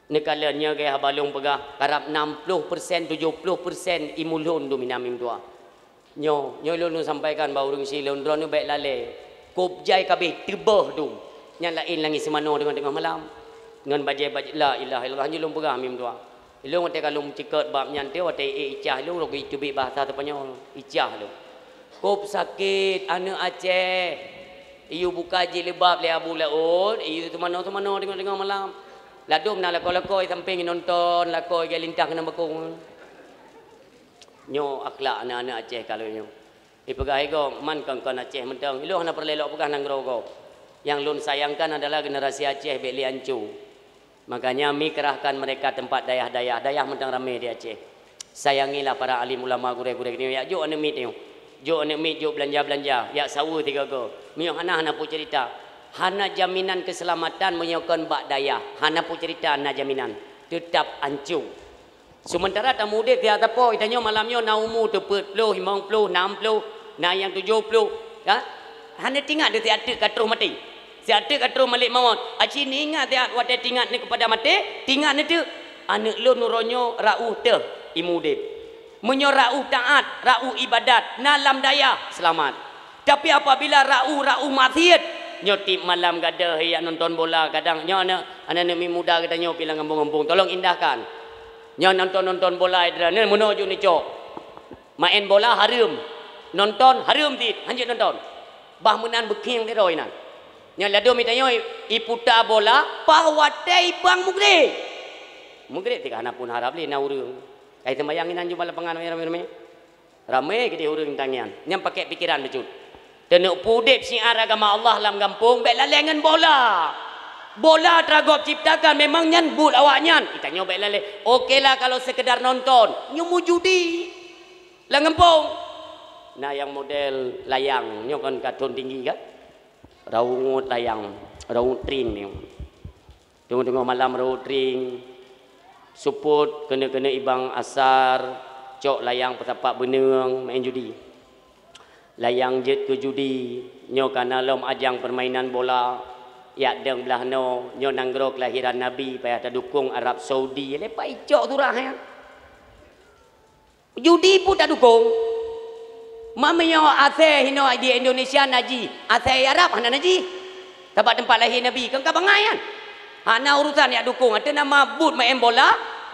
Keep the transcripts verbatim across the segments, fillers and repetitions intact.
Neukalon nyoe gaya haba lôn peugah, karab enam puluh persen, tujoh puluh persen imeulhon dum inan meutuah. Nyoe, nyoe lôn sampaikan bak ureuëng si lôn droeneuh bék lalée. Kôb jai ka abéh teubôh dum. Nyan laén langét seumanoe teungoh-teungoh malam. Ngon bajée-bajée la ilaha illallah nyoe lôn peugah meutuah. Ilôn watée ka lôn meuceukeut bab nyan teuh watée ék icah ilôn roh geuteubiet bahasa Seupanyol, icah ilôn. Kôb sakét aneuëk Aceh. Iyue buka jilbab lé Abu Laôt, iyue seumanoe-seumanoe teungoh-teungoh malam. Ladôm na lakoe-lakoe sampéng nonton, lakoe geulintas keunan bakong. Nyoe akhlak aneuëk-aneuëk Aceh ka lheueh nyoe. Ipeugah igoe man kon-kon Aceh mantong. Ilôn hana peureulée lôn peugah nanggroe gob. Nyang lôn sayangkan adalah generasi Aceh bék lé anco. Makanya mi kerahkan mereka tempat dayah-dayah, dayah mantong ramé di Aceh. Sayangilah para alim ulama gurée-gurée nyoe, jak jok aneuëk miet nyoe. Jok aneuëk miet, jok beulanja-beulanja, jak saweue sigoe-goe. Meunyoe hana, hana peue cerita. Hana jaminan keuseulamatan meunyoe kon bak dayah. Hana peue cerita, hana jaminan. Teutab anco. Seumeuntara tameudeb siat sapo, geutanyoe malam nyoe na umu teupeuet ploh, limong ploh, nam ploh, na nyang tujoh ploh, ya. Hana teuingat deuh siat teuk ka troh maté. Siat teuk ka troh malaikat maut. Aci neuingat siat watée teuingat neuh keupada maté, teuingat neuh teuk, aneuëk lôn uroe nyoe raôh teuh imeudeb. Meunyoe raôh taát, raôh ibadat, na lam dayah, seulamat. Tapi apabila raôh-raôh maksiet, nyoe tieb malam gadôh jak nonton bola, kadang nyoe aneuëk, aneuëk-aneuëk muda geutanyoe pih lam gampông-gampông, tolong indahkan. Nyoe nonton-nonton bola droeneuh meunoe jeuet neucok. Maén bola hareuem, nonton hareuem cit, hanjeuet nonton. Bah meunan beukhieng sidroe inan. Nyoe ladôm geutanyoe iputa bola, paih watée ibang mugreb. Mugreb teuka hana phon harab lé na ureuëng. Kai seumbahyang inan jumpa lapangan ramé-ramé. Ramé keudeh ureuëng tangian, nyang pakai pikiran bacut. Teuneuk peudeb syiar agama Allah lam gampông bék lalée ngon bola. Bola teuragob ciptakan memang nyan buet awaknyan. Geutanyoe bék lalée. Okelah kalau sekedar nonton, nyoe meujudi. Lam gampông na nyang model layang, nyoe kon ka thon tinggi kan? Raungut layang, raungut tring nyoe. Teungoh-teungoh malam rhot ring, seupôt keuneuk-keuneuk ibang asar, cok layang peusapat beuneueng maén judi. Layang jeuet keu judi, nyoe ka na lom ajang peurmainan bola, jak dong blaih noe, nyoe nanggroe keulahiran Nabi payah tadukong Arab Saudi, leupah icok surah nyan. Judi pun tadukong. Meunyoe asée hinoe di Indonesia na jih, asée Arab hana na jih. Sabab teumpat lahé Nabi, kan ka bangai nyan. Hana urusan jak dukong, ateueh nama buet maén bola,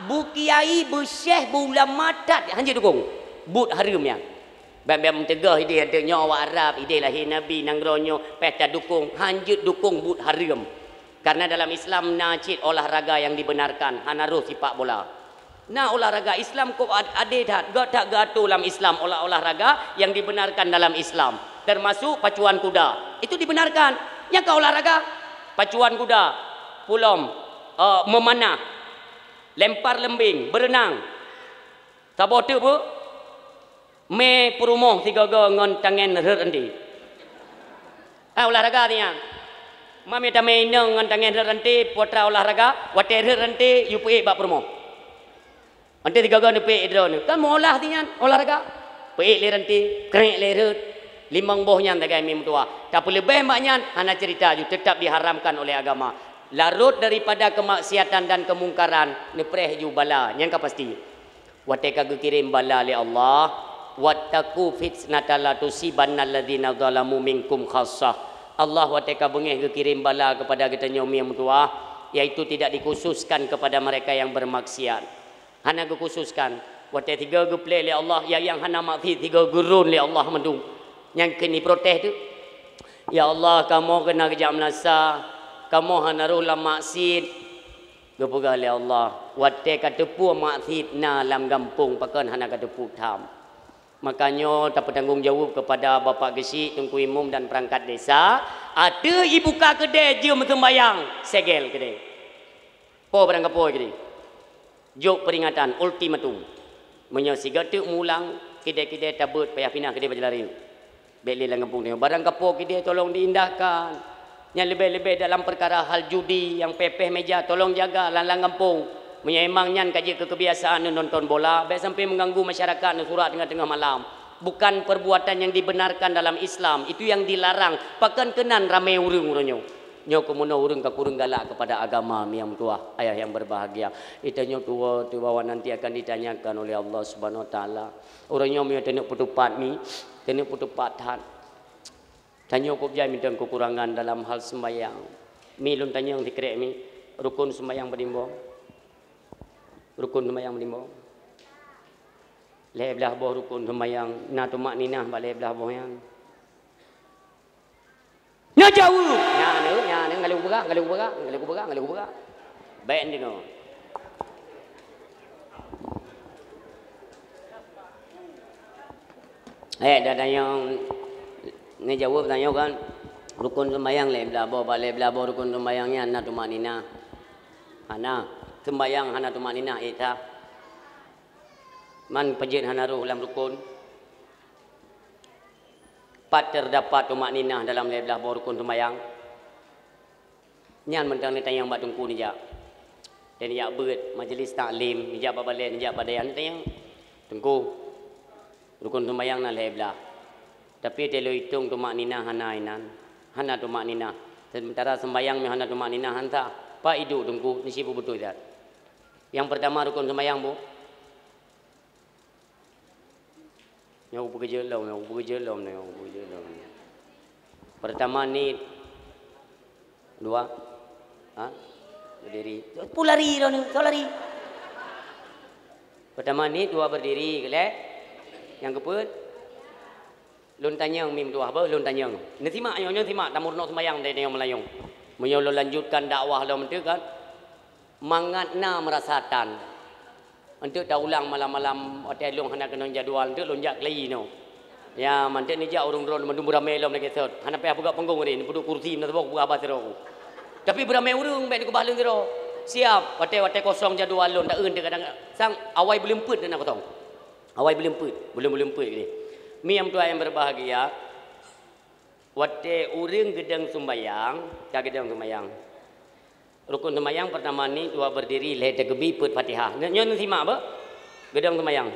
beukiai, beusyeh, beuulama that hanjeuet dukong. Buet hareuem nyan. Bék-bék meuteugah ideh ateueh nyoe awak Arab, ideh lahé Nabi, nanggroe nyoe, payah tadukong, hanjeuet dukong buet hareuem. Karena dalam Islam na cit olahraga yang dibenarkan, hana rhoh sipak bola. Na olahraga Islam kok ad-, adé that, göt that geuatô lam Islam olah-, olahraga yang dibenarkan dalam Islam, termasuk pacuan kuda. Itu dibenarkan. Nyang ka olahraga, pacuan kuda, pulom, eh, memanah, lempar lembing, berenang. Saboh teuk bu, mé peurumoh sigoe-goe ngon tangen rhot ranté. Ah, olahraga nyan. Mami tamé inong ngon tangen rhot ranté, putra olahraga, watée rhot ranté, yue peuék bak peurumoh. Ranté sigoe-goe neupeuék droeneuh. Kan meuolah nyan olahraga. Peuék lé ranté, krek lé rhot. Limong boh nyan sagai mé meutuah. Tapi leubeh mak nyan hana cerita ju, tetap diharamkan oleh agama. Larot daripada kemaksiatan dan kemungkaran, neupreh ju bala, nyan ka pasti. Watée ka geukirém bala lé Allah, "Wattaqu fitnatan la tusibanna alladzina zalamu minkum khassah." Allah watée ka beungéh geukirém bala keupada geutanyoe miyueb meutuah, yaitu tidak dikhususkan kepada mereka yang bermaksiat. Hana geukhususkan. Watée tiga geuplé lé Allah, ya nyang hana maksiet tiga geurôn lé Allah mandum. Nyang keuneuk protes tu, "Ya Allah, kamoe keuneuk geujak meunasah, kamoe hana rôh lam maksiet." Geupeugah lé Allah, "Watée ka teupeu maksiet na lam gampông, pakon hana ka teupeu tham?" Makanya tapeutanggong jaweueb keupada Bapak Geuchik, Teungku Imum dan perangkat desa, ateueh ibuka keudée jeuem seumbahyang, segel keudée. Po barang kapoe keudée. Jok peuringatan, ultimatum. Meunyoe sigoe teuk mulang, kidée-kidée tabeuet payah pinah keudée bak jalan raya. Bék lé lam gampông nyoe. Barang kapoe kidée tolong diindahkan. Nyang leubeh-leubeh dalam peukara hal judi nyang péh-péh meja, tolong jaga lam-lam gampông. Meunyoe emang nyan ka jeuet keu keubiasaan nonton bola, bék sampoe meuganggu masyarakat neusurak teungoh-teungoh malam. Bukan perbuatan yang dibenarkan dalam Islam, itu yang dilarang. Pakon keunan ramé ureuëng uroe nyoe. Nyoe keumeunyoe ureuëng ka kureueng galak keupada agama, mi nyang meutuwah, ayah nyang berbahagia. Geutanyoe tuwoe, tuwoe nanti akan ditanyakan oleh Allah Subhanahu Wa Taala. Ureuëng nyoe meunyoe taneuk peutupat mi, taneuk peutupat that. Tanyoe kok jai mantong keukurangan dalam hal seumbahyang. Mi lôn tanyong sikrek mi, rukon seumbahyang padum boh? Rukon seumbahyang padum boh? Lhée blaih boh rukon seumbahyang, na tumakninah bak lhée blaih boh nyan. Nyoe jaweueb. Nyan, nyan, ngaleng beurah, ngaleng beurah, ngaleng beurah, ngaleng beurah. Bék deungoe. Eh, dah tanyong, ni jaweueb tanyong kan. Rukon seumbahyang lhée blaih boh, bak lhée blaih boh rukon seumbahyang nyan na tumakninah. Hana. Seumbahyang hana tumakninah, ék sah. Man peujeuet hana rhoh lam rukon. Pat teudapat tumakninah dalam lhée blaih boh rukon seumbahyang? Nyan mantong neutanyong bak teungku neujak. Dan neujak beuet majlis taklim, neujak bak balée, neujak bak dayah neutanyong, "Teungku, rukon seumbahyang na lhée blaih. Tapi teuh lôn itong tumakninah hana inan, hana tumakninah. Seumeuntara seumbahyang nyoe hana tumakninah han sah. Pat iduek teungku, neusi peubeutôi that." Nyang peurtama rukon seumbahyang, Bu. Nyoe kupeugah lom, nyoe kupeugah lom, nyoe kupeugah lom. Peurtama niet. Dua. Ha? Berdiri. Pulari lom, soe lari. Peurtama niet, dua berdiri, geuléh. Nyang keupeuet? Lôn tanyong mim tuah beuh, lôn tanyong. Neusimak nyoe, nyoe simak, tameurunoe seumbahyang deh nyoe meulayong. Meunyoe lôn lanjutkan dakwah lom enteuk kan, mangat na meurasa tan. Enteuk taulang malam-malam watée lôn hana keunong jadwal, enteuk lôn jak keulayi nyoe. Ya, manteuk neujak ureuëng droe mandum beuramé lom lagée sot. Hana payah peugah panggong ri, neupeuduek kursi meunan saboh peugah haba sidroe. Tapi beuramé ureuëng bék dikeubah lôn sidroe. Siab, watée-watée kosong jadwal lôn, ta-eu enteuk kadang sang awai beulimpeuet na kosong. Awai beulimpeuet, beulimpeuet-beulimpeuet gini. Mi nyang tuan yang berbahagia, watée ureuëng geudong sumbayang, ka geudong sumbayang. Rukun sumbayang pertama ni dua berdiri, lhée takbir, peuet Fatihah. Nyoe, nyoe simak beuh. Geudong sumbayang.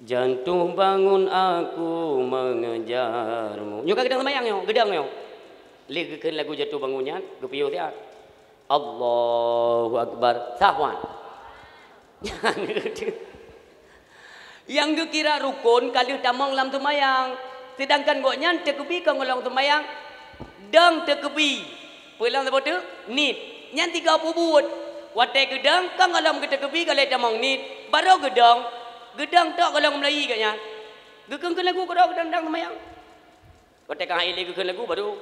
Jantung bangun aku mengejarmu. Nyoe ka geudong sumbayang nyoe, geudong nyoe. Lé geukheun lagu jatuh bangun nyan, geupiôh siat. Allahu Akbar. Sah wan. Nyang geukira rukon ka lheueh tamong lam seumayang, seudangkan gobnyan teukeubie kon gohlom seumayang, dong teukeubie. Peue lom saboh teuk? Niet. Nyan tiga peubuet. Watée geudong kon gohlom geuteukeubie ka lheueh tamong niet, barô geudong. Geudong tok gohlom meulayi gobnyan. Geukheun-kheun lagu keudroe geudong-dong seumayang. Watée ka hana lé geukheun lagu, baru,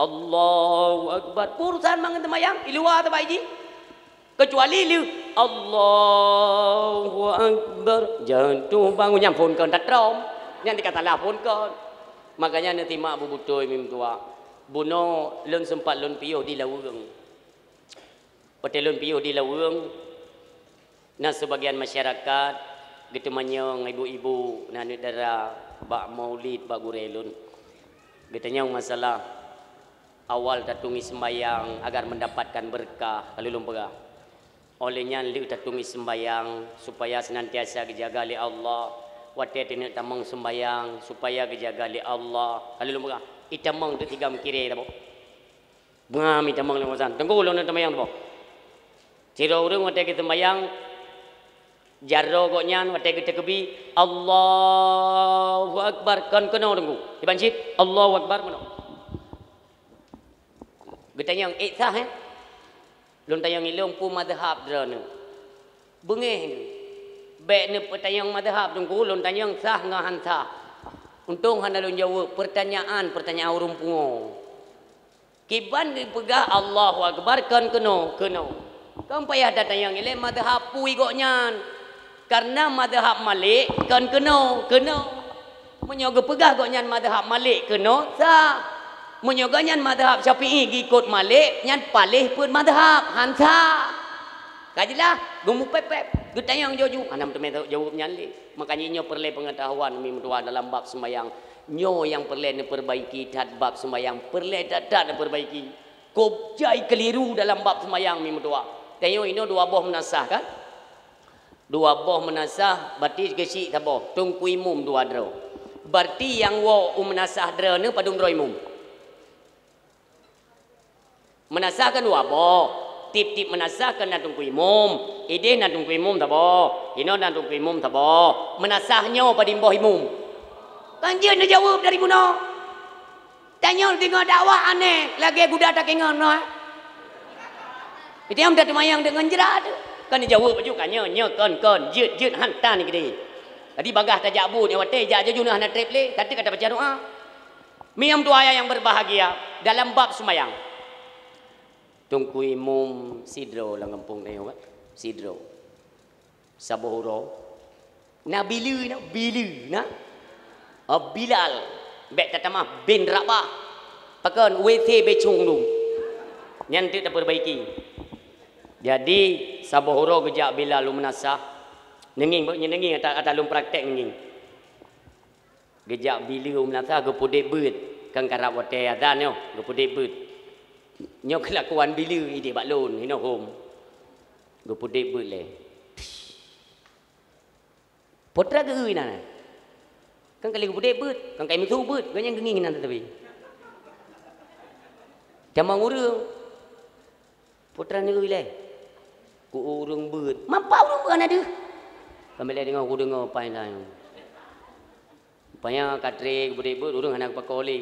"Allahu Akbar." Urusan mangat seumayang, i luwa teubak jih. Keucuali lheueh, "Allahu Akbar." Jantung bangun nyan phon kon tatrom. Nyan dikatalah phon kon. Makanya neusimak beubeutôi mim tuah. Bunoe lôn seumpat lôn piôh di Laweueng. Watée lôn piôh di Laweueng, na seubagian masyarakat geuteumanyong ibu-ibu, na aneuk dara bak maulid bak gurée lôn. Geutanyong masalah awal tatueng ie seumbayang agar mendapatkan beurkah, ka lôn peugah. Óh lheueh nyan lheueh tatueng ie seumbayang supaya seunantiasa geujaga lé Allah. Watée teuneuk tamong seumbayang supaya geujaga lé Allah, ka lôn peugah. Ie tamong teuk tiga meukirée taboh. Beungam ie tamong lé meusan. Teungku lôn teumayang taboh. Sidroe ureuëng watée geuseumayang, jaroe gobnyan watée geuteukeubie, "Allahu Akbar," kon keunoe teungku. Kiban cit, "Allahu Akbar," meunoe. Geutanyong, "Ék sah, eh?" Lôn tanyong ilôn peue mazhab droeneuh. Beungéh nyoe. Bék neupeutanyong mazhab teungku, lôn tanyong sah ngon han sah. Untông hana lôn jaweueb, peurtanyaan, peurtanyaan ureuëng pungo. Kiban geupeugah Allahu Akbar kon keunoe, keunoe. Kon payah tatanyong ilée mazhab peue gobnyan. Kareuna mazhab Malik kon keunoe, keunoe. Meunyoe geupeugah gobnyan mazhab Malik keunoe, sah. Meunyoe gobnyan mazhab Syafi'i geuikot Malik, nyan paléh peuet mazhab, han sah. Ka jeulaih, geumupép-pép, geutanyong jaweueb, hana meuteumé jaweueb nyan lé. Makanya nyoe peureulée peungeutahuan meutuah dalam bab seumayang. Nyoe nyang peureulée neupeubaiki that bab seumayang, peureulée that-that neupeubaiki. Kok jai keuliru dalam bab seumayang meutuah. Tanyoe inoe dua boh meunasah kan? Dua boh meunasah, berarti geusyik saboh, teungku imum dua droe. Berarti nyang woe u meunasah droeneuh padum droe imum? Meunasah kan dua boh. Tiep-tiep meunasah kan na teungku imum. Ideh na teungku imum saboh. Inoe na teungku imum saboh. Meunasah nyoe padum boh imum. Kan jeuet neujaweueb dari bunoe. Tanyoe deungoe dakwah aneh, lagée guda takengon nyoe. Itém tateumayang deungon jrat. Kan neujaweueb baju ka nyoe, nyoe kon, kon, jeuet, jeuet, han tan keudeh. Jadi bagaih tajak buet nyoe watée jak jaju na hana treb lé, ka teuk ka tabaca doa. Miyueb dua ayah nyang berbahagia dalam bab seumayang. Teungku imum sidroe lam gampông tanyoe kan? Sidroe. Saboh uroe. Na Bileu na, Bileu na. Oh, Bilal. Bék tatamah bin Rabah. Pakon W C becung dum. Nyan teuk tapeurbaiki. Jadi, saboh uroe geujak Bilal u meunasah. Neungieng, bak nyan neungieng ata, ata lôn praktek neungieng. Geujak Bileu u meunasah geupeudeb beuet, kan karab watée azan nyoe, geupeudeb beuet. Nyoe keulakuan Bileu ideh bak lôn, hinoe hom. Geupeudeb beuet lé. Peue teuma geu-eu inan? Kan ka lheueh geupeudeb beuet, kan ka imeusue beuet, gobnyan geungieng inan teubi. Tamong ureuëng. Peue teuma neu-eu ilée? Keu ureuëng beuet. Mapa ureuëng beuet hana deuh? Kami lé deungoe, kudeungoe pai na nyoe. Rupanya ka treb geupeudeb beuet, ureuëng hana geupakoe lé.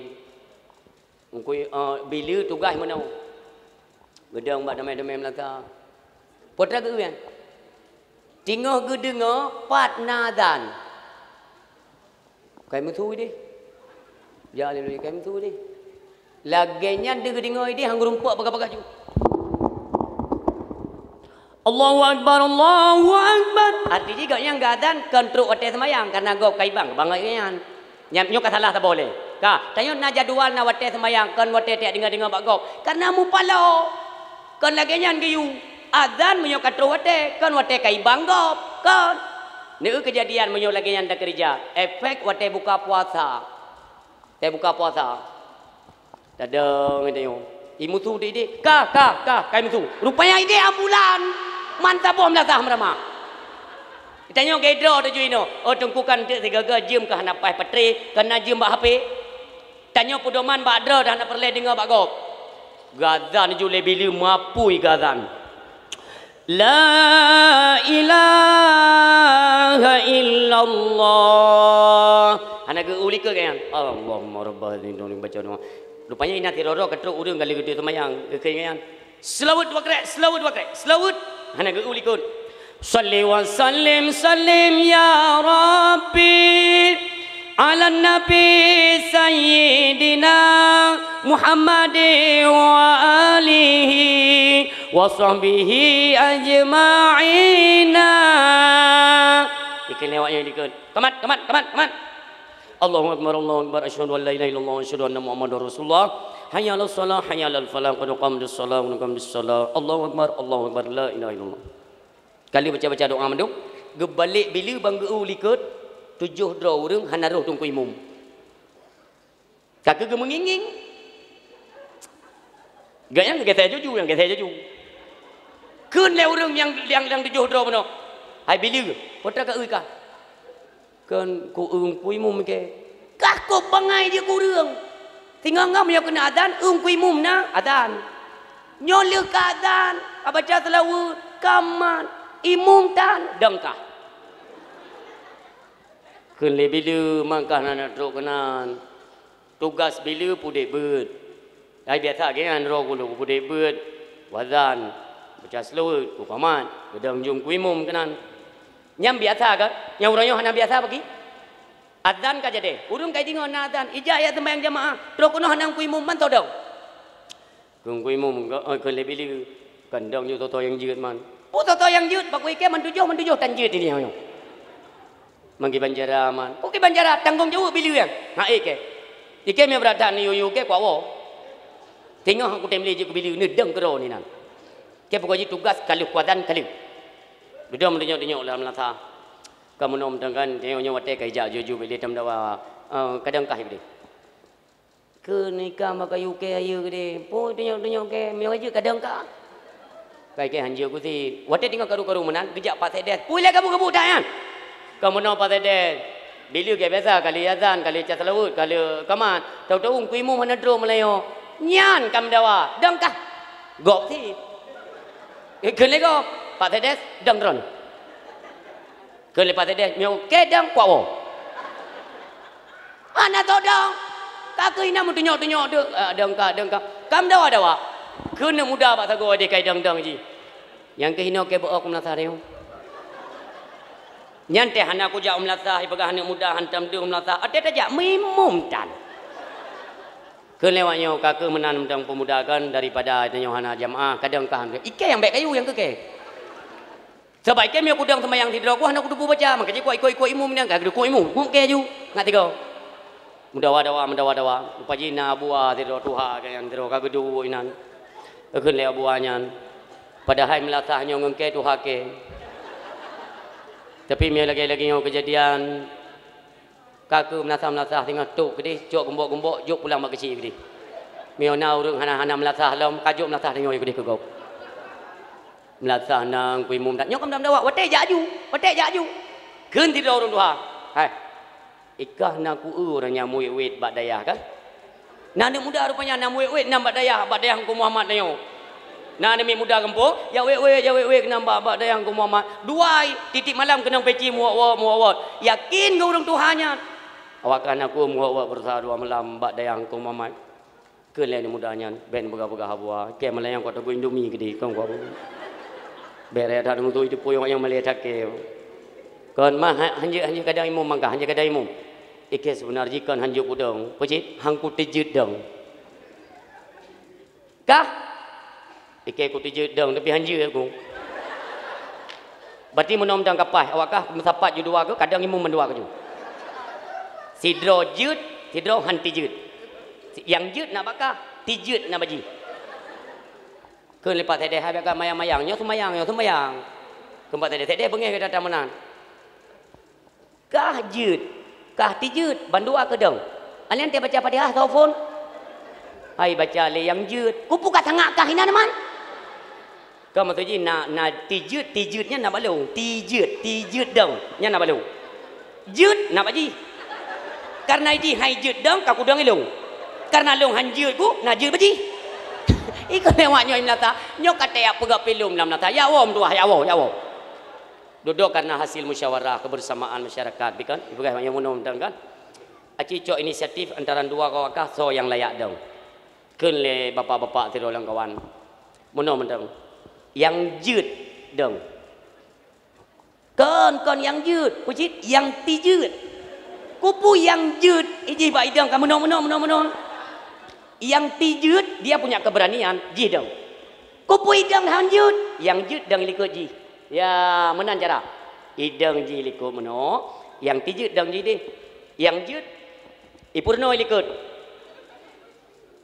Engkui, eh, Bileu tugaih meunoe. Geudong bak damé-damé meulata. Peue teuma geu-eu nyan? Teungoh geudeungoe pat na azan. Ka imeusue ideh. Jak lé lôn ka imeusue ideh. Lagée nyan deuh geudeungoe ideh han geurumpok bagah-bagah ju. Allahu Akbar, Allahu Akbar. Arti jih gobnyan geuazan kon trok watée seumayang, kareuna gob ka ibang, bang nyan. Nyan nyoe ka salah saboh lé. Ka, tanyoe na jadwal na watée seumayang, kon watée tajak deungoe-deungoe bak gob. Kareuna mupaloe. Kon lagée nyan geuyue. Azan meunyoe ka trok watée, kon watée ka ibang gob, kon. Neu keujadian meunyoe lagée nyan takeurija, efek watée buka puasa. Watée buka puasa. Tadong ideh nyoe. Imeusue ideh, ka, ka, ka, ka imeusue. Rupanya ideh ambulan. Man saboh meulasah meuramah. Tanyoe geudroe tuju inoe. Oh, teungku kan teuk sigaga jeuem ka hana paih patre, ka na jeuem bak H P. Tanyoe peudoman bak droe dah hana peureulée deungoe bak gob. Geuazan ju lé Bileu mapui geuazan. La ilaha illallah. Hana geu-eu likot kan? Allahumma rabbal alamin, baca doa. Rupanya inan sidroe-droe ka trok ureuëng ka lheueh geudeh seumayang, geukheun nyan. Seulaweuet dua krek, seulaweuet dua krek, seulaweuet. Hana geu-eu likot. Salli wa sallim, sallim ya Rabbi, ala Nabi Sayyidina Muhammad wa alihi wa sahbihi ajma'ina. Ikheun lewat nyan dikeue. Kamat, kamat, kamat, kamat. Allahu Akbar, Allahu Akbar, asyhadu an la ilaha illallah, asyhadu anna Muhammadar Rasulullah. Hayya 'alas shalah, hayya 'alal falah, qad qamatis shalah, qad qamatis shalah. Allahu Akbar, Allahu Akbar, la ilaha illallah. Kali baca-baca doa mandum, geubalek Bileu bang geu-eu likot, tujoh droe ureuëng hana roh teungku imum. Ka keuh geumeungieng-ngieng. Gobnyan geusée juju, nyang geusée juju. Kheun lé ureuëng nyang, nyang, nyang tujoh droe bunoe, "Hai Bileu, peue teuma ka eu ka?" "Kon ku eu ku imum ke." Ka kop bangai jih ku ureuëng. Singoh-ngoh meunyoe keuneuk azan, eu ku imum na azan. Nyoe lheueh ka azan, ka baca seulaweuet, ka mat, imum tan, dong kah. Kheun lé Bileu, mangkah na trok keunan. Tugas Bileu peudeh beuet. Hai biasa geuh nyan droe gulu peudeh beuet, wazan, baca seulaweuet, ku kamat, geudong jeuem ku imum keunan. Nyan biasa ka? Nyang uroe nyoe hana biasa bagi? Azan ka jadeh, ureuëng ka jideungoe na azan, ijak jak seumayang jamaah, trok keunoe hana ku imum mantong dong. Kheun ku imum, eh, kheun lé Bileu, kandang jeuet soe-soe nyang jeuet man. Peue soe-soe nyang jeuet, bak ku ikei man tujoh, man tujoh tan jeuet ini nyoe. Manggi banjara man. Peue keu banjara, tanggong jaweueb Bileu nyan. Ha ikei. Ikei meu beuratan ni yuyu kei kuat woe. Teungoh aku tem lé jeuet keu Bileu, neudong keudroe ni nan. Kei pokok jih tugas ka lheueh kuatan ka lheueh. Dudoe meudunyok-dunyok lam lasa. Ka meunoe meuteungkan, teungoh nyoe watée ka ijak juju Bileu tam dawa. Eh, kadang kah Bileu. Keu nikah maka yuke ayeue gede. Pui tunyok-tunyok ke, meunyoe jeuet kadang ka. Kai ke hanjeuet kusi. Watée teungoh karu-karu meunan, geujak Pak Sekdes. Pui lé gabu-gabu dak nyan. Ka meunoe Pak Sekdes. Bileu ke biasa, kali azan, kali ca seulaweuet, kali kamat. Tahu-tahu ku imum hana droe meulayoe. Nyan ka meudawa. Dong kah? Gob sit. Eh, kheun lé gob, Pak Sekdes, dong droen. Kheun lé Pak Sekdes, meunyoe keu dong, kuak woe. Hana soe dong. Ka keuh inan meutunyok-tunyok teuk, ah, dong ka, dong ka. Ka meudawa-dawa. Kheun aneuk muda bak sagoe deh kai dong-dong jih. Nyang keuh inoe keu beu'oh keu meulasah tanyoe. Nyan teuh hana kujak u meulasah, ipeugah aneuk muda hantom deuh u meulasah. Até tajak mimum tan. Kheun lé awak nyoe, ka keuh meunan mantong peumuda kan, daripada tanyoe hana jamaah, kadang ka han. Ikei nyang bèk keu yue nyang keu kei. Sabab ikei meunyoe kudong seumayang sidroe ku hana kuteupeu baca, maka jikuak ikot-ikot imum nyan ka geudukong imum. Mungken ju, ngat tiga. Meudawa-dawa, meudawa-dawa. Rupa jih na Abu A sidroe tuha ka nyan sidroe ka geuduek inan. Geukheun lé Abu A nyan, padahai meulasah nyoe ngon kei tuha kei. Tapi meunyoe lagèe-lagèe nyoe keujadian, ka keuh meulasah-meulasah singoh tok keudeh, cok geumbok-geumbok, jok pulang bak keuchik keudeh. Meunyoe na ureueng hana-hana meulasah lom, ka jok meulasah tanyoe keudeh keu gob. Meulasah nang kuimum that. Nyoe ka meudawa-dawa, watèe jak aju, watèe jak aju. Kheun sidroe ureueng tuha, "Hai, ikah na ku-eu ureueng nyang meuwét-wét bak dayah kan?" Na aneuk muda rupanya na meuwét-wét nan bak dayah, bak dayah Teungku Muhammad tanyoe. Na aneuk miet muda gampông, jak wét-wét, jak wét-wét keunan bak, bak dayah Teungku Muhammad. Dua ai, tiep-tiep malam keunong peci meuwot-wot, meuwot-wot. Yakin keu ureueng tuha nyan. Awak ka na ku meuwot-wot beurasa dua malam bak dayah Teungku Muhammad. Kheun lé aneuk muda nyan, "Bèk neupeugah-peugah Abu A, kei malam nyan kuteupeu Indomie keudeh, kon kubu. Bèk raya that meutôi teupeu nyang malèe that kei." Kon ma, ha-, hanjeuet, hanjeuet kadang imum mangkah, hanjeuet kadang imum. Ikei seubeuna jih kon hanjeuet kudong, peue cit, han kuteujeuet dong. Kah? Ikei kuteujeuet dong, tapi hanjeuet ku. Berarti meunoe mantong ka paih, awak kah meusapat ju dua keuh, kadang imum mandua keuh ju. Sidroe jeuet, sidroe han teujeuet. Si-, nyang jeuet na bak kah, teujeuet na bak jih. Kheun lé Pak Sekdes, "Hai, bèk ka mayang-mayang, nyoe seumayang, nyoe seumayang." Kheun Pak Sekdes, "Sekdes beungèh gata meunan." Kah jeuet, kah teujeuet, bandua keudong. Alèh teubaca Fatihah soe phôn? Hai baca lé nyang jeuet. Kupu ka sangak kah inan man? Ka maksud jih na, na teujeuet, teujeuet nyan na bak lôn. Teujeuet, teujeuet dong, nyan na bak lôn. Jeuet na bak jih. Karena jih hai jeuet dong, ka kudong ilôn. Karena lôn han jeuet ku, na jeuet bak jih. Ikot lewat nyoe meulata, nyoe ka teuyak peugah pilom lam meulata. Ya woe meutuah, ya woe, ya woe. Dudoe karena hasil musyawarah kebersamaan masyarakat, bukan? Ipeugah nyang meunoe mantong kan? Aci cok inisiatif antara dua kawakah soe nyang layak dong. Kheun lé bapak-bapak sidroe lamkawan. Meunoe mantong. Nyang jeuet dong. Kon, kon nyang jeuet, peue cit nyang teujeuet. Kupu nyang jeuet, ijih bak idong ka meunoe, meunoe, meunoe, meunoe. Nyang teujeuet dia punya keberanian, jih dong. Kupu idong han jeuet, nyang jeuet dong ilikot jih. Ya, meunan cara. Idong jih likot meunoe, nyang teujeuet dong jih deh. Nyang jeuet ipeurunoe ilikot.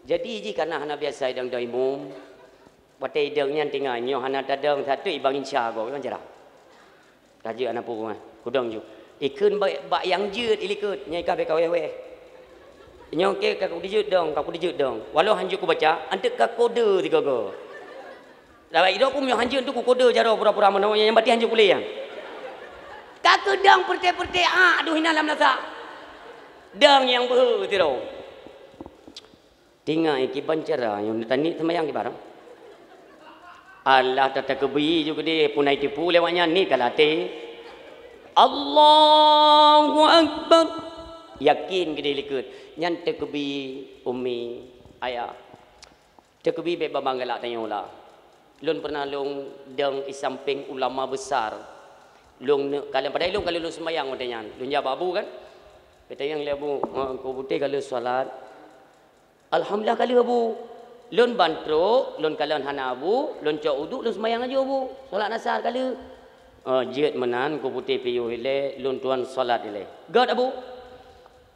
Jadi jih kana hana biasa idong dong imum. Watèe idong nyan tinggai nyoe hana tadong satu ibang insya gob, meunan cara. Ka jeuet aneuk pubuet, kudong ju. Ikheun bak, bak nyang jeuet ilikot, nyan ikah bèk ka wéh-wéh. Nyoe keu ka kuteujeuet dong, ka kuteujeuet dong. Walau han jeuet kubaca, anteuk ka kode sigoe-goe. Lam idong ku meunyoe han jeuet tu kukode jaroe pura-pura meunoe, nyang batin han jeuet kulé nyan. Ka keudong peureté-peureté, ah, aduh inan lam lasa. Dong nyang beuhe sidroe. Tingai kiban cara nyoe taniet seumayang kiban. Alah, tatakeubi ju keudeh, pun ai tipu lewat nyan, niet ka latée. Allahu Akbar. Yakin keudeh likot. Nyan takeubi umi, ayah. Takeubi bèk babang galak tanyoe la. Lôn pernah lôn dong i sampéng ulama besar. Lôn neuk kalon, padahai lôn ka lheueh lôn seumayang watèe nyan. Lôn jak bak abu kan. Geutanyong lé abu, "Mak, Teungku Putéh ka lheueh salat?" "Alhamdulillah ka lheueh, Abu. Lôn ban trok, lôn kalon hana Abu, lôn cok uduk, lôn seumayang laju, Abu. Salat asar ka lheueh." "Oh, jeuet meunan, Teungku Putéh piôh ilée, lôn tuan salat ilée." "Göt, Abu."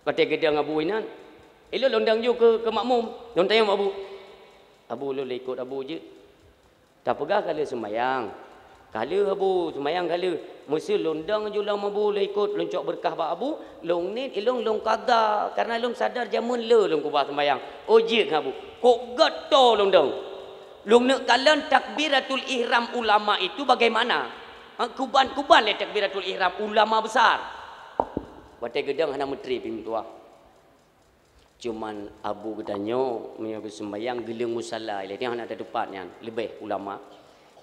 Watèe geudong abu inan, ilôn lôn dong ju keu, keu makmum. Lôn tanyong bak abu, "Abu, lôn lé ikot abu jeuet." "Tapeugah ka lheueh seumayang?" "Ka lheueh, Abu, seumayang ka lheueh." "Meuseu lôn dong ju lom abu, lôn ikot, lôn cok beureukat bak abu, lôn niet ilôn, lôn qadha, karena lôn sadar jameun le lôn keubah seumayang." "Oh, jeuet keuh, Abu." "Kok göt toe lôn dong? Lôn neuk kalon takbiratul ihram ulama itu bagaimana? Ha, kuban-kuban lé takbiratul ihram ulama besar." Watèe geudong hana meutrép pih meutuah. Cuman abu geutanyoe meunyoe geuseumbahyang geuleueng musala ilée, nyan hana teutupat nyan, leubeh ulama.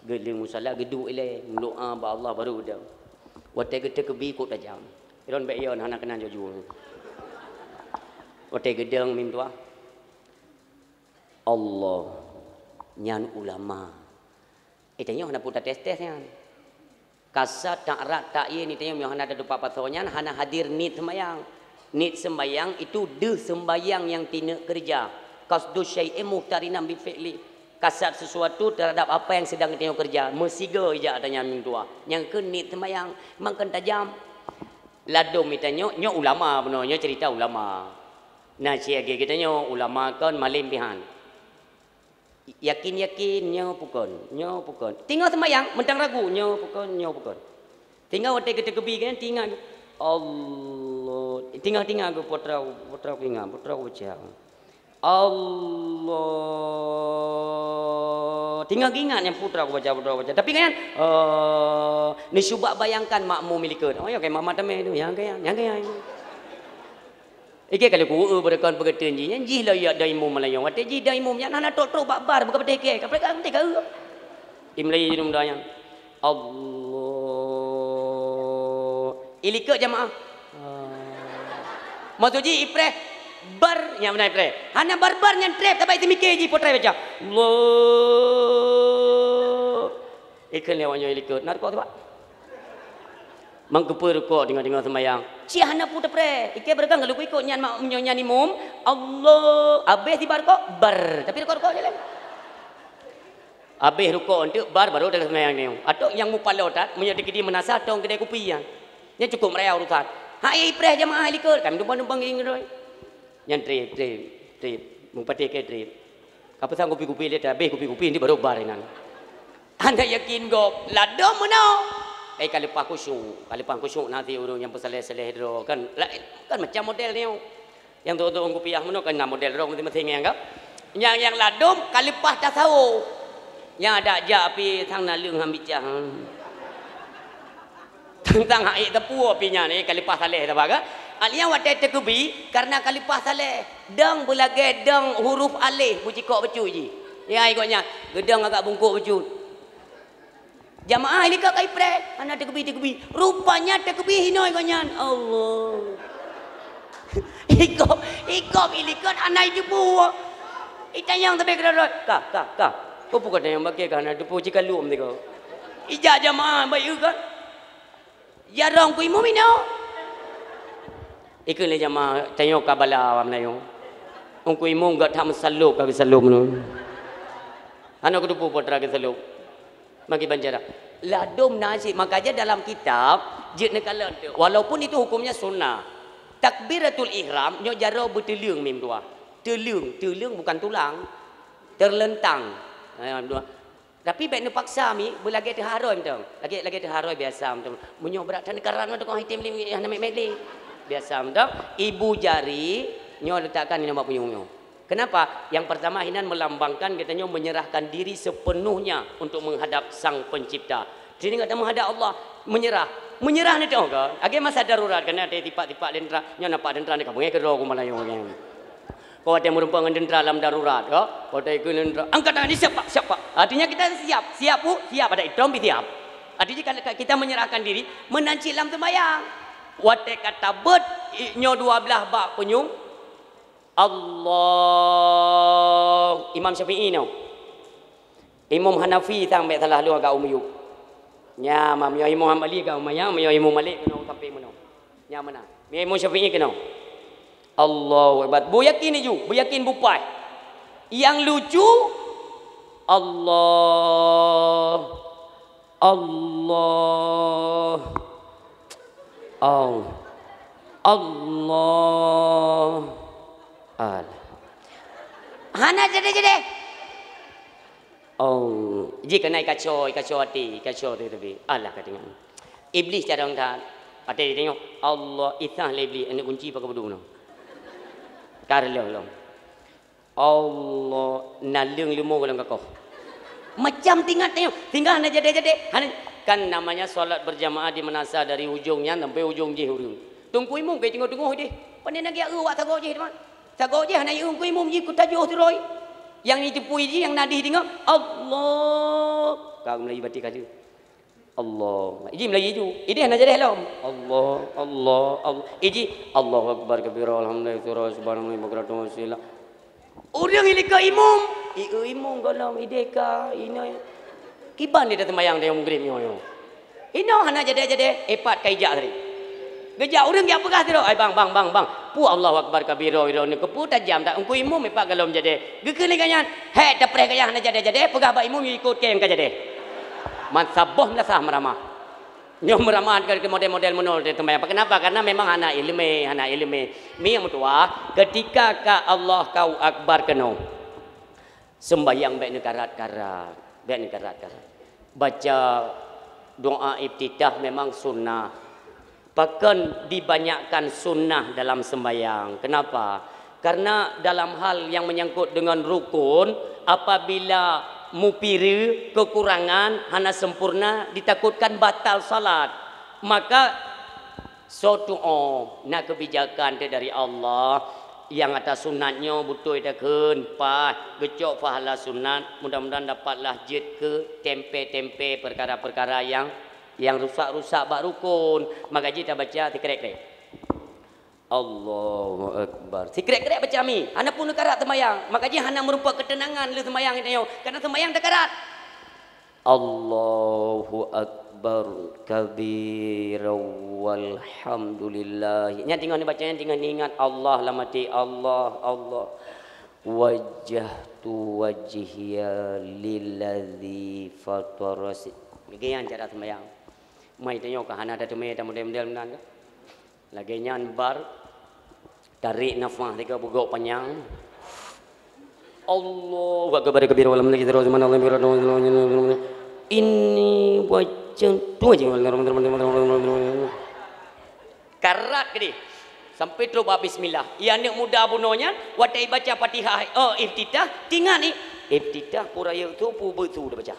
Geuleueng musala geuduek ilée, meudoá bak Allah baru geutanyoe. Watée geuteukeubie kok tajam. Ilôn bék yon hana keunan jaju. Watée geudong mim tuah. Allah nyan ulama. Eh, tanyoe hana peue tates-tes nyan. Kasat, ta'rad, ta'yin, tanyoe meunyoe hana tatupat pasoe nyan, hana hadir niet seumbahyang. Niet seumbahyang itu deuh seumbahyang nyang tineuk keureuja. Qasdu syai'in muqtarinan bi fi'li. Kasat sesuatu terhadap apa yang sedang tanyoe keureuja. Meusigoe ijak tanyoe meutuah. Nyang kheun niet seumbahyang. Mangkon tajam. Ladom tanyoe, nyoe ulama bunoe, nyoe cerita ulama. Na siagée geutanyoe ulama kon malem pihan. Yakin-yakin, nyoe peue kon, nyoe peue kon. Teungoh seumbahyang, mantong ragu, nyoe peue kon, nyoe peue kon. Teungoh watée geuteukeubie kan, teungoh, Allah. Teungoh-teungoh geuputra, putra kuingat, putra kubaca. Allah. Teungoh geuingat nyang putra kubaca, putra kubaca. Tapi kan, eh, neucuba bayangkan makmum likot. Oh, ya, kayak mama tameh tu, yang kayak, yang kayak. Ikei ka lheueh kueu beureukan peugeuteun jih, nyan jih lom jak dong imum malam nyoe. Watée jih dong imum nyan hana trok-trok bak bar, beuka patéh ikei, ka patéh ka patéh ka eu. Imum laju jih dong nyan. Allah. Ilikot jamaah. Ah. Maksud jih ipreh bar, nyan meunan ipreh. Hana bar-bar nyan treb, tabai teumiké jih potreb baca. Allah. Ikheun lé awak nyoe ilikot. Na rukok tu, Pak? Mang keupeue rukok teungoh-teungoh seumayang? Cit hana peue teupreh. Ikei beureugang ka lheueh kuikot nyan mak, meunyoe nyan imum, Allah, abéh sibar rukok, ber. Tapi rukok-rukok je lé. Abéh rukok eunteuk bar, baru teuka seumayang nyoe. Atau nyang mupaloe that, meunyoe dikeudi meunasah, tong keudè kupi nyan. Nyan cukôp meuraya urusan. Hai ipreh jamaah ilikot, kami numpang-numpang ngieng droe. Nyan treb, treb, treb. Mupatéh keu treb. Ka peusang kupi-kupi lé, abéh kupi-kupi nyan baru bar inan. Hana yakin gob, ladom meunoe. Eh, ka leupah khusyuk. Ka leupah khusyuk na ti ureueng nyang peusaleh-saleh droe. Kan, la-, kan macam model nyoe. Nyang tueng-tueng kupiah meunoe kan na model droe masing-masing nyang ka. Nyang, nyang ladom ka leupah tasawuf. Nyang adak jak pih sang naleueng han bicah. Tang-tang hak ék teupue pih nyan, eh, ka leupah saleh taba ka. Alheuh watée teukeubie, kareuna ka leupah saleh. Dong beulagée dong huruf aleh, beucikok bacut jih. Ya, ikot nyan, geudong agak bungkôk bacut. Jamaah ilikot ka ipreh, hana teukeubie-teukeubie. Rupanya teukeubie hinoe ikot nyan. Allah. Ikot, ikot ilikot hana ijeubu. Itanyong sabe keudroe-droe. Ka, ka, ka. Peue-peue ka tanyong bak ikei ka hana teupeue cit ka lom tiko. Ijak jamaah bayeue kan. Jarong ku imum inoe. Ikheun lé jamaah, tanyoe ka bala awak Meulayu. Ungku imum gak that meusalôb ka geusalôb nyoe. Hana kuteupeu peue teuma geusalôb. Magi bancara. Ladom na cit, makanya dalam kitab jeuet neukalon tu. Walaupun itu hukumnya sunnah. Takbiratul ihram nyoe jaroe beuteuleueng mim dua. Teuleueng, teuleueng bukan tulang. Terlentang. Ha, dua. Tapi bék neupaksa mi beulagée teuharoi mantong. Lagée, lagée teuharoi biasa mantong. Meunyoe brat that neukaran mantong kong item lé hana mét-mét lé. Biasa mantong. Ibu jari nyoe letakkan inoe bak punyueng nyoe. Kenapa? Yang pertama, inan melambangkan geutanyoe menyerahkan diri sepenuhnya untuk menghadap Sang Pencipta. Sini gata menghadap Allah, menyerah. Menyerah ni teuh kan? Lagée masa darurat kan ada tipak-tipak tentara. Nyoe nampak tentara ni ka beungéh keudroe ku Meulayu kan. Kau ada meureumpang ngon tentara lam darurat, ya? Kau ada ikut tentara. Angkat tangan ni, siap, Pak, siap, Pak. Artinya kita siap, siap, Bu, siap, ada itom pih siap. Artinya kalau kita menyerahkan diri, meunan cit lam seumayang. Watée ka tabeuet, i-, nyoe dua blaih bak punyueng, Allah, Imam Syafi'i nyoe. Imam Hanafi sang bék salah lôn agak u miyueb. Nya, ma-, meunyoe Imam Hambali agak u manyang, meunyoe Imam Malik keunoe sampai meunoe. Nya meunan. Meunyoe Imam Syafi'i keunoe. Allahu Akbar. Beuyakin laju, beuyakin bupai. Nyang lucu, Allah. Allah. Al-, Allah. Al-, hana jadi-jadi. Oh, ji keunan ikaco, ikaco até, ikaco até tapi. Alah ka deungoe. Iblih carông that. Até jitanyong, Allah, isah lé Iblih, aneuk gunci pakai beudôh nyoe. Ka reuloh lom. Allah, naleueng leumo golom kakoh. Macam tingat tanyong, tinggal hana jadi-jadi. Hana, kan namanya salat berjamaah di meunasah dari ujong nyan sampai ujong jih ureueng. Teungku imum ka teungoh-teungoh deh. Pane na geujak eu wak sagoe jih teuma. Sagoe jih hana jieu keu imum, jih keu tajoh sidroe. Nyang jiteupue jih, nyang na dih deungoe, Allah. Ka meulayeue baté ka lheueh. Allah. Iji meulayeue ju. Idéh hana jadéh lom. Allah, Allah, Allah. Iji, Allahu Akbar kabira, alhamdulillah katsira, subhanallah bukratan wa asila. Ureueng ilikot imum, ieu imum gohlom idéh ka inoe. Kiban dia teumayang dia Maghrib nyoe nyoe. Inoe hana jadéh-jadéh, ipat ka ijak tadi. Geujak ureueng jak peugah sidroe, "Ai bang, bang, bang, bang. Peue Allahu Akbar kabira, ira ni keupeue tajam that Teungku Imum ipat gohlom jadéh." Geukheun lé gobnyan, "Hék, tapreh gaya hana jadéh-jadéh, peugah bak imum ikot keu nyang ka jadéh." Mantap boh meulasah meuramah. Nyoe meuramah keu model-model meunoe teumayang. Kenapa? Karena memang hana ileumé, hana ileumé. Mi nyang meutuah, ketika ka Allah kau akbar keunoe. Sembahyang bék neukarat-karat, bék neukarat-karat. Baca doa iftitah memang sunnah. Pakon dibanyakkan sunnah dalam sembahyang? Kenapa? Karena dalam hal yang menyangkut dengan rukun, apabila mupiru, kekurangan, hana sempurna, ditakutkan batal salat. Maka Soe tu'oh na keubijakan teuh dari Allah, nyang ata sunat nyoe beutôi takheun, paih, geucok pahala sunat, mudah-mudahan dapatlah jeuet keu tempe-tempe peukara-peukara nyang, nyang rusak-rusak bak rukon. Maka jih tabaca sikrek-krek. Allahu Akbar. Sikrek-krek baca mi, hana pun neukarat seumayang. Maka jih hana meurumpok keuteunangan lé seumayang geutanyoe, karena seumayang takarat. Allahu Akbar kabira walhamdulillah. Nyan teungoh neubaca, nyan teungoh neuingat Allah lam até, Allah, Allah. Wajjahtu wajhiya lilladzi fatara si-, lagèe nyan cara seumayang. Mai tanyoe ka hana tateumé tamodel-model meunan ka? Lagèe nyan bar, tarék nafah tiga bugok panyang. Allahu Akbar kabira walhamdulillah katsira, subhanallah bukratan wa asila. Inni wajjahtu wajhi. Karat keudéh. Sampai trok bak bismillah. Iya aneuk muda bunoe nyan, watèe baca Fatihah, oh, iftitah, tingat ni. Iftitah peue rayeuk su, peue beuet su dibaca.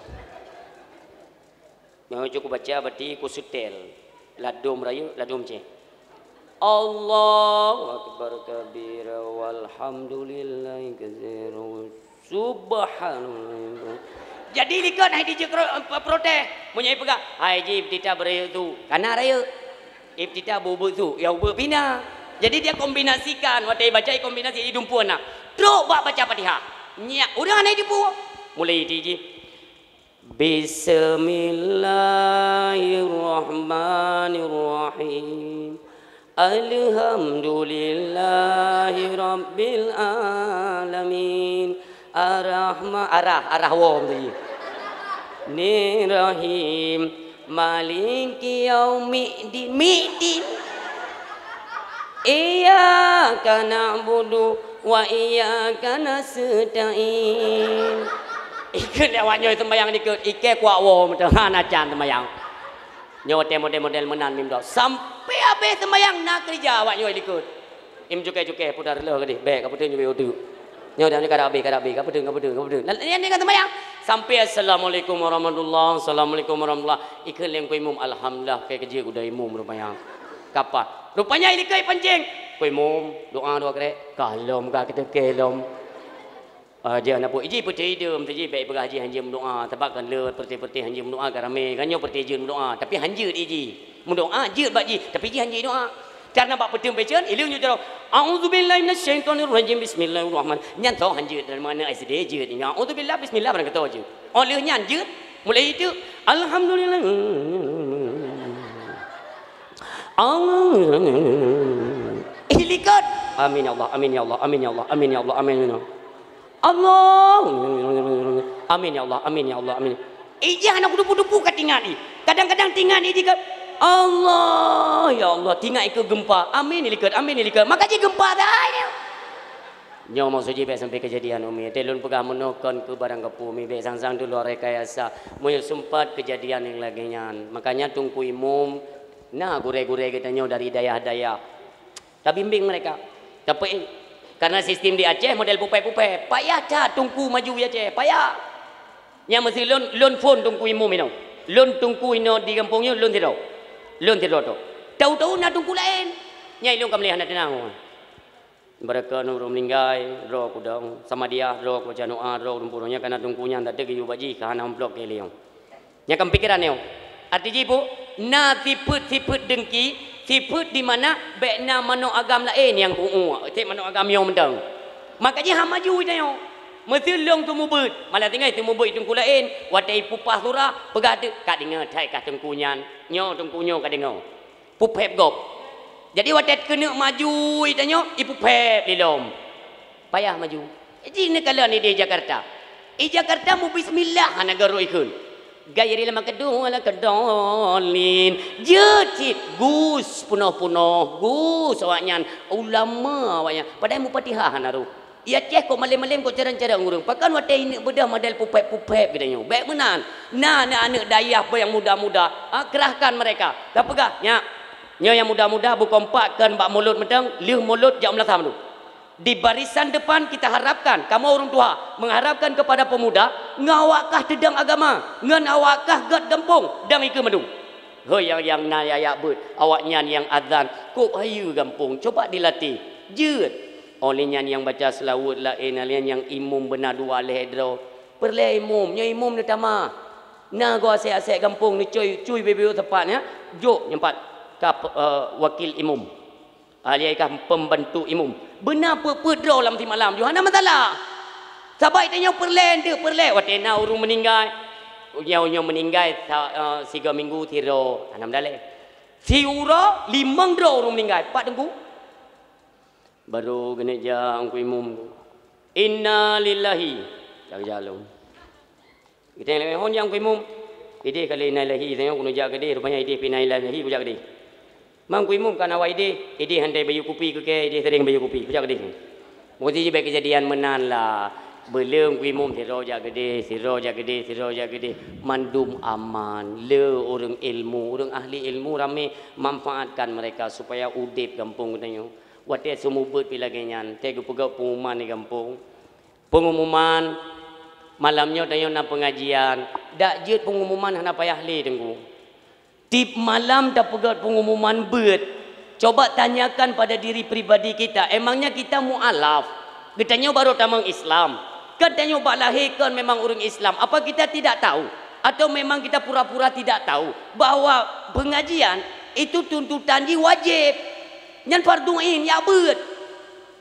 Nyang cukup baca berarti ku setel. Ladom rayeuk, ladom ceh. Allahu Akbar kabira walhamdulillahi katsira. Subhanallah. Jadi likot hai dijeuet pro-, protes. Meunyoe peugah, "Hai jih, iftitah beurayeuk su." Kana rayeuk. Iftitah beuet su, ya beuet pih na. Jadi dia kombinasikan, watèe baca kombinasi di dumpeue na. Trok bak baca Fatihah. Nyak, ureueng hana jipeu. Mulai di jih. Bismillahirrahmanirrahim. Alhamdulillahi rabbil alamin. Arrahma-, arah, arah wom tadi. Nirrahim. Maliki yaumiddin. Middin. Iyyaka na'budu wa iyyaka nasta'in. Ikheun lé awak nyoe seumayang likot, ikheun kuak woe meuteumé hana can seumayang. Nyoe watèe model-model meunan mim dok. Sampai habéh seumayang na keureuja awak nyoe likot. Im cukai-cukai putar leuh gadih, bèk ka peuteun jubé udeuek. Nyoe dan ka habéh, ka habéh, ka peuteun, ka peuteun, ka peuteun. Lalu nyan ka seumayang. Sampai assalamualaikum warahmatullah, assalamualaikum warahmatullah. Ikheun lé Teungku Imum, alhamdulillah, ka jeuet udeb imum rupanya. Kapah. Rupanya ilikot pancing. Teungku Imum, doa dua krek. Ka lom, ka keuteuke lom. Ah, jih na peue, iji peucaya idum, teuji bèk peugah jih hanjeuet meudoa, sabab kan le peureté-peureté hanjeuet meudoa ka ramé, kan nyoe peureté jeuet meudoa, tapi hanjeuet iji. Meudoa jeuet bak jih, tapi jih hanjeuet doa. Cara bak peuteun peucen, ileueng nyoe jaroe, "A'udzubillahi minasyaitonirrajim, bismillahirrahman." Nyan toh hanjeuet dari mana S D jeuet. A'udzubillah, bismillah barang kata jeuet. Oh lheueh nyan jeuet, mulai itu, alhamdulillah. Allah. Ilikot. Amin ya Allah, amin ya Allah, amin ya Allah, amin ya Allah, amin ya Allah. Allah. Amin ya Allah, amin ya Allah, amin. Ijih hana kudupu-dupu ka tingat i. Kadang-kadang tingat i dikot, Allah, ya Allah, tingat i keu gempa. Amin ilikot, amin ilikot. Maka jih gempa dah. Nyoe maksud jih bèk sampai kejadian umi. Teh lôn peugah meunoe kon keu barang gapu umi, bèk sang-sang dulu rekayasa. Meunyoe sempat kejadian nyang lagèe nyan. Makanya Teungku Imum, na gurèe-gurèe geutanyoe dari dayah-dayah. Tabimbing mereka. Tapi, karena sistem di Aceh model pupèe-pupèe, payah that teungku maju di Aceh, payah. Nyang meusti lôn, lôn phôn teungku imum inoe. Lôn teungku inoe di gampông nyoe, lôn sidroe. Lôn sidroe tu. Tahu-tahu na teungku laén. Nyan lôn ka meuleh hana teunang. Barokon ureuëng meuninggai, droe kudong, Samadiyah, droe kubaca doa, droe ureuëng puruh nyan kana teungku nyan tateuk geuyue bak jih ka hana amplop keu liyong. Nyan kan pikeran nyoe. Arti jih peue? Na sifeuet-sifeuet deungki, sifeuet di mana bék na manok agam laén nyang kuuek, cit manok agam nyoe mantong. Maka jih hana maju tanyoe. Meuseulong teumubeuet, malah tinggai teumubeuet teungku laén, watée ipupah surah, peugah teuk, "Ka deungoe that kah teungku nyan, nyoe teungku nyoe ka deungoe." Puphép gob. Jadi watée keuneuk maju tanyoe, ipuphép lilom. Payah maju. Ji neukalon idéh Jakarta. I Jakarta mu bismillah hana geurok ikheun. Ghairil maghdubi 'alaidhalin. Jeuet cit gus punoh-punoh, gus awaknyan, ulama awaknyan. Padahai mufatihah hana roh. I Aceh kok malém-malém kok carông-carông ureuëng. Pakon watée ineuk beudoh model puphép-puphép geutanyoe. Bék meunan. Na aneuëk-aneuëk dayah nyang muda-muda, ha, kerahkan mereka. Tapeugah, "Nyak, nyoe nyang muda-muda beukompak kon bak mulod mantong, lheueh mulod jak u meulasah mandum." Di barisan depan kita harapkan, kamoe ureuëng tuha mengharapkan kepada pemuda, ngon awak kah teudong agama, ngon awak kah gét gampông, dong ikeue mandum. Hoi, nyang, nyang na jak beuet, awaknyan nyang azan, kok hayeue gampông, coba dilatih, jeuet. Óh lheueh nyan nyang baca seulaweuet laén, óh lheueh nyan nyang imum beuna dua lhée droe. Peureulée imum, nyoe imum neutamah. Na goe asèe-asèe gampông neucui, cui beu-beu teumpat nyan, jok nyan pat ka, eh, wakil imum. Alai kah pembantu imum. Beuna peuet-peuet droe lam simalam, jih hana masalah. Sabab tanyoe peureulée, deuek peureulée, watée na ureuëng meuninggai. Nyoe, nyoe meuninggai sa-, eh, sigoe minggu sidroe, hana meudalée. Siuroe limong droe ureuëng meuninggai, pat teungku. Barô geuneuk jak Teungku Imum. Inna lillahi. Jak-jak lom. Geutanyoe lé hon nyang Teungku Imum. Idéh kali inna lillahi, tanyoe keuneuk jak keudéh, rupanya idéh pih inna lillahi, kujak keudéh. Mang Teungku Imum ka na awai idéh, idéh handai bayeue kupi keu kèe, idéh sering bayeue kupi, kujak keudéh. Meusti jibak keujadian meunan lah. Beuleueng Teungku Imum sidroe jak keudéh, sidroe jak keudéh, sidroe jak keudéh. Mandum aman. Le ureuëng ilmu, ureuëng ahli ilmu ramé, manfaatkan mereka supaya udeb gampông geutanyoe. Watée seumeubeuet pih lagée nyan, teuh geupeugah pengumuman di gampông. Pengumuman, malam nyoe tanyoe na pengajian. Dak jeuet pengumuman hana payah lé teungku. Tiep malam tapeugét pengumuman beuet. Coba tanyakan pada diri pribadi kita, emangnya kita mualaf? Geutanyoe baru tamong Islam. Kan tanyoe bak lahé kon memang ureuëng Islam. Apa kita tidak tahu? Atau memang kita pura-pura tidak tahu bahwa pengajian itu tuntutan jih wajéb? Nyan fardu ain, jak beuet.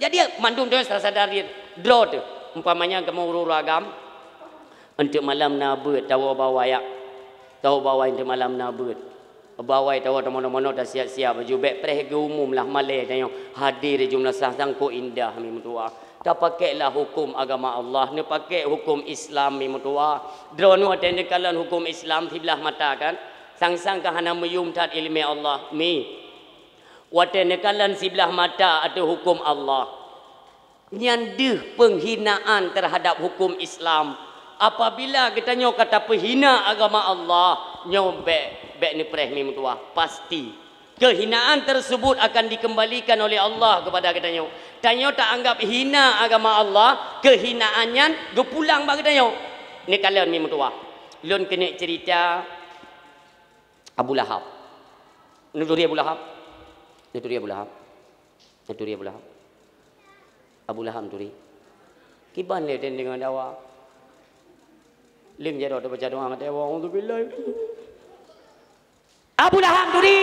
Jadi, mandum droe sadar diri, droe teuh. Umpamanya kamoe ureuëng agam, eunteuk malam na beuet, tawoe bak awai, yak. Tawoe bak awai eunteuk malam na beuet. Bak awai tawoe tamanoe-manoe tasiap-siap baju, bék preh geuumum lah malée tanyoe hadir jumlah sang-sang kok indah mi meutuah. Tapakeklah huköm agama Allah, neupakék huköm Islam mi meutuah. Droeneuh watée neukalon huköm Islam siblah mata kan, sang-sang ka hana meuyum that iéleumé Allah mi. Watée neukalon siblah mata ateueh huköm Allah, nyan deuh peunghinaan teuhadab huköm Islam. Apabila geutanyoe ka tapeuhina agama Allah, nyoe bék, bék neupreh mi meutuah, pasti keuhinaan tersebut akan dikembalikan oleh Allah kepada geutanyoe. Tanyoe taanggab hina agama Allah, keuhinaan nyan geupulang bak geutanyoe. Neukalon mi meutuah. Lôn keuneuk ceurita Abu Lahab. Neuturi Abu Lahab? Neuturi Abu Lahab? Neuturi Abu Lahab? Abu Lahab neuturi. Kiban lé dan deungon dawa. Leueng jaroe teubaca doa ngon dawa, "Auzubillah." Abu Lahab neuturi.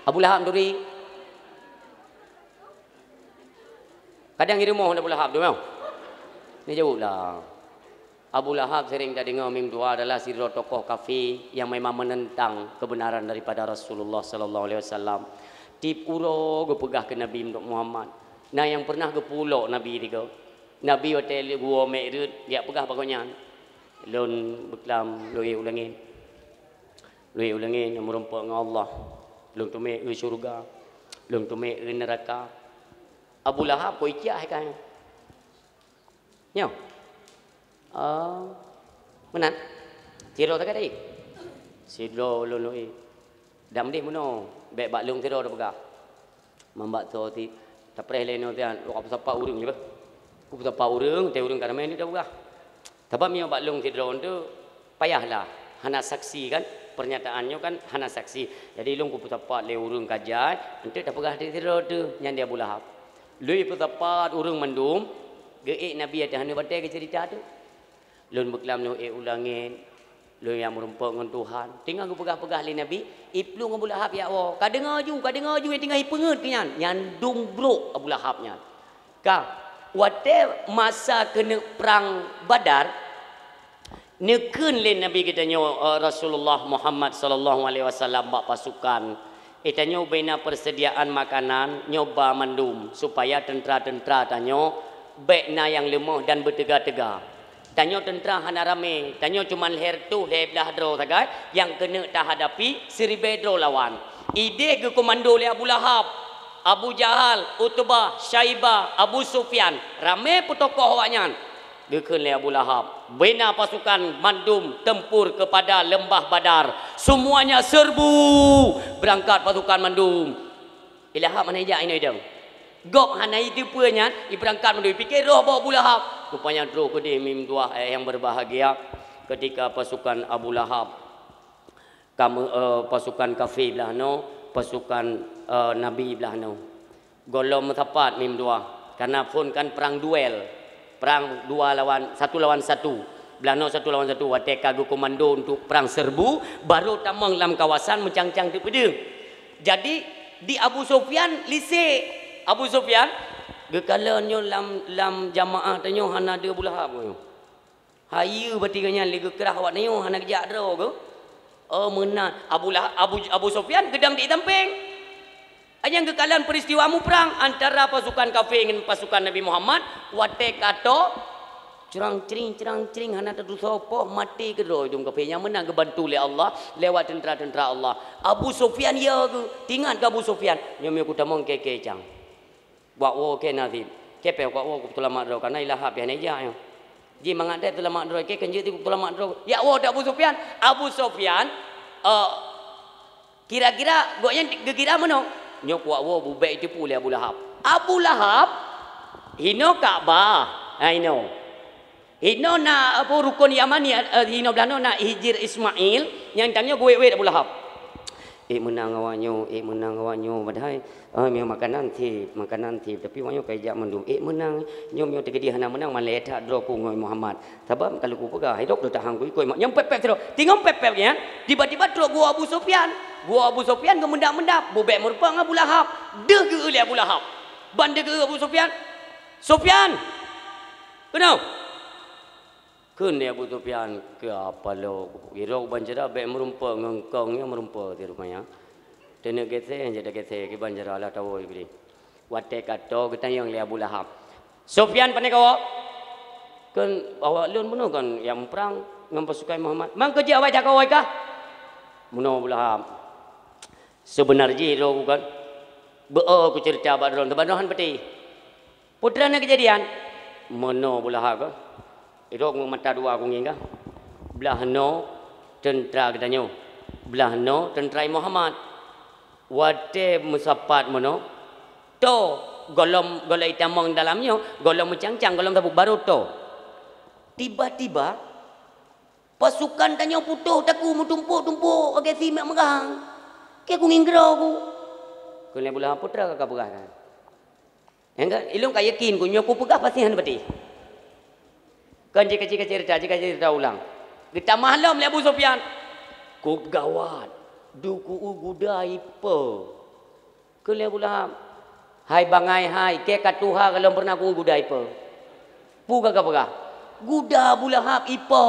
Abu Lahab neuturi. Kadang di rumoh Abu Lahab tu, memang. Ni jaweueb lah. Abu Lahab sering tadeungoe mi meutuah adalah sidroe tokoh kafé nyang memang menentang kebenaran daripada Rasulullah sallallahu alaihi wasallam. Tiep uroe geupeugah keu Nabi Muhammad. Na nyang pernah geupulok Nabi tiga. Nabi watée lé geuwoe Mi'raj, geujak peugah bak gobnyan, "Lôn beuklam lôn ék u langét. Lôn ék u langét nyang meurumpok ngon Allah. Lôn teumé u syeuruga. Lôn teumé u neuraka." Abu Lahab kok icah hai ka nyoe. Nyoe. Oh. Meunan. Sidroe sagai tadi. Sidroe ulôn ui. Dam deh meunoe, bék bak lôn sidroe tapeugah. Mambak tho ti tapreh lé nyoe tian, lôn ka peusapat ureuëng je bah. Ku peusapat ureuëng, teu ureuëng ka ramé ni tapeugah. Tapi meunyoe bak lôn sidroe tu payahlah. Hana saksi kan? Pernyataan nyoe kan hana saksi. Jadi lôn ku peusapat lé ureuëng ka jai, eunteuk tapeugah di sidroe tu nyan di Abu Lahab. Lheueh peusapat ureuëng mandum, geuék Nabi ateueh hana batée geuceurita tu. Lôn beuklam lôn ék u langét, lôn nyang meurumpok ngon Tuhan. Teungoh geupeugah-peugah lé Nabi, iplueng Abu Lahab jak woe. Ka deungoe ju, ka deungoe ju, nyang teungoh ipeungeuet keu nyan. Nyan dum brok Abu Lahab nyan. Ka, watée masa keuneuk prang Badar, neukheun lé Nabi geutanyoe, eh, Rasulullah Muhammad sallallahu alaihi wasallam bak pasukan, "Eh, tanyoe bina persediaan makanan nyoe ba mandum, supaya teuntra-teuntra tanyoe bék na nyang leumoh dan beuteuga-teuga. Tanyoe teuntra hana ramé, tanyoe cuma lhée reutôh lhée blaih droe sagai nyang keuneuk tahadapi siribée droe lawan." Ideh geukomando lé Abu Lahab, Abu Jahal, Utbah, Syaibah, Abu Sufyan, ramé peutokoh awaknyan. Geukheun lé Abu Lahab, "Bina pasukan mandum tempur kepada lembah Badar. Semuanya serbu! Berangkat pasukan mandum!" Abu Lahab hana ijak inoe idong. Gob hana iteupeue nyan, ibeurangkat mandum, ipike roh boh Abu Lahab. Rupanya troh keudeh mim dua ayah nyang berbahagia ketika pasukan Abu Lahab, kamu, eh, pasukan kafé blaih noe, pasukan, eh, Nabi blaih noe. Gohlom meusapat mim dua. Karena phon kan perang duel. Perang dua lawan, satu lawan satu. Blaih noe satu lawan satu. Watée ka geukomando untuk perang serbu, baru tamong lam kawasan meucang-cang teupeudeueng. Jadi, di Abu Sufyan lise. Abu Sufyan, geukalon nyoe lam, lam jamaah tanyoe hana deuh Abu Lahab nyoe. Hayeue bati geuh nyan lé geukrah awak nyoe hana geujak droe geuh. Oh, meunan. Abu Lah-, Abu, Abu Sufyan geudong di sampéng. Nyang geukalon peristiwa muprang antara pasukan kafé ngon pasukan Nabi Muhammad, watée ka toe, crang-cring, crang-cring, hana teutusoe poh, maté keudroe idong kafé. Nyang meunan geubantu lé Allah lewat teuntra-teuntra Allah. Abu Sufyan ya geuh, tingat keu Abu Sufyan, "Nyoe miyueb kutamong kée-kée cang." Wak woe kée na cit. Kée péh wak woe kupeutulamat droe, kareuna i Lahab pih hana ijak nyoe. Ji mangat deh teulamat droe, kée kan jeuet kupeutulamat droe. Jak woe di Abu Sufyan. Abu Sufyan, eh, kira-kira gobnyan geukira meunoe. Nyoe kuwak woe bubek iteupeue lé Abu Lahab. Abu Lahab, hinoe Ka'bah. Ha, hinoe. Hinoe na, apa, rukun Yamani, eh, hinoe blaih noe na Hijir Ismail, nyang tanyoe geuwét-wét Abu Lahab. Ék meunang awak nyoe, ék meunang awak nyoe, padahai, eh, memang makanan theb, makanan theb, tapi awak nyoe ka ijak mandum. Ék meunang, nyoe meunyoe teukeudi hana meunang, malée that droe ku ngon Muhammad. Sabab ka lheueh kupeugah, hai dok deuh tahang ku ikot, nyang pép-pép sidroe. Teungoh pép-pép nyan, tiba-tiba trok gua Abu Sufyan. Gua Abu Sufyan geumeudap-meudap, bubek meurumpok ngon Abu Lahab. Deuh geu-eu lé Abu Lahab. Ban deuh geu-eu Abu Sufyan. Sufyan! Keunoe! Kheun lé Abu Sufyan, "Keu apa lom? Irok ban jra bék meurumpok ngon kong nyoe meurumpok di rupa nyan. Teuneuk gesé, han jeuet gesé, kiban jra lah tawoe bri." Watée ka toe geutanyong lé Abu Lahab, "Sufyan, pane kawoe?" "Kon awak lôn bunoe kon nyang prang ngon pasukan Muhammad." "Man keu jeuet awak jak kawoe kah?" "Bunoe Abu Lahab." "Seubeuna jih droe ku kon. Beu-o kuceurita bak droe, sabab droe han peuti." Peue teuma na keujadian? Meunoe Abu Lahab ka. Idok ngon mata dua ku ngieng ka. Blaih noe teuntra geutanyoe. Blaih noe teuntra Muhammad. Watée meusapat meunoe, toe gohlom, gohlom itamong dalam nyoe, gohlom meucang-cang, gohlom sapeue, baru toe. Tiba-tiba, pasukan tanyoe putôh takue meutumpôk-tumpôk lagée si miet meugang. Kée ku ngieng keudroe ku. Kheun lé Abu Lahab, "Peue teuma ka kapeugah nyan?" Nyang ka, ilôn ka yakin, ku nyoe kupeugah pasti hana peuti. Kon jih ka, jih ka ceurita, jih ka ceurita ulang. Geutamah lom lé Abu Sufyan. Kok gawat, dukue guda ipo. Kheun lé Abu Lahab, "Hai bangai hai, kée ka tuha gohlom peureunah ku guda ipo." Peue ka kapeugah? Guda Abu Lahab ipo.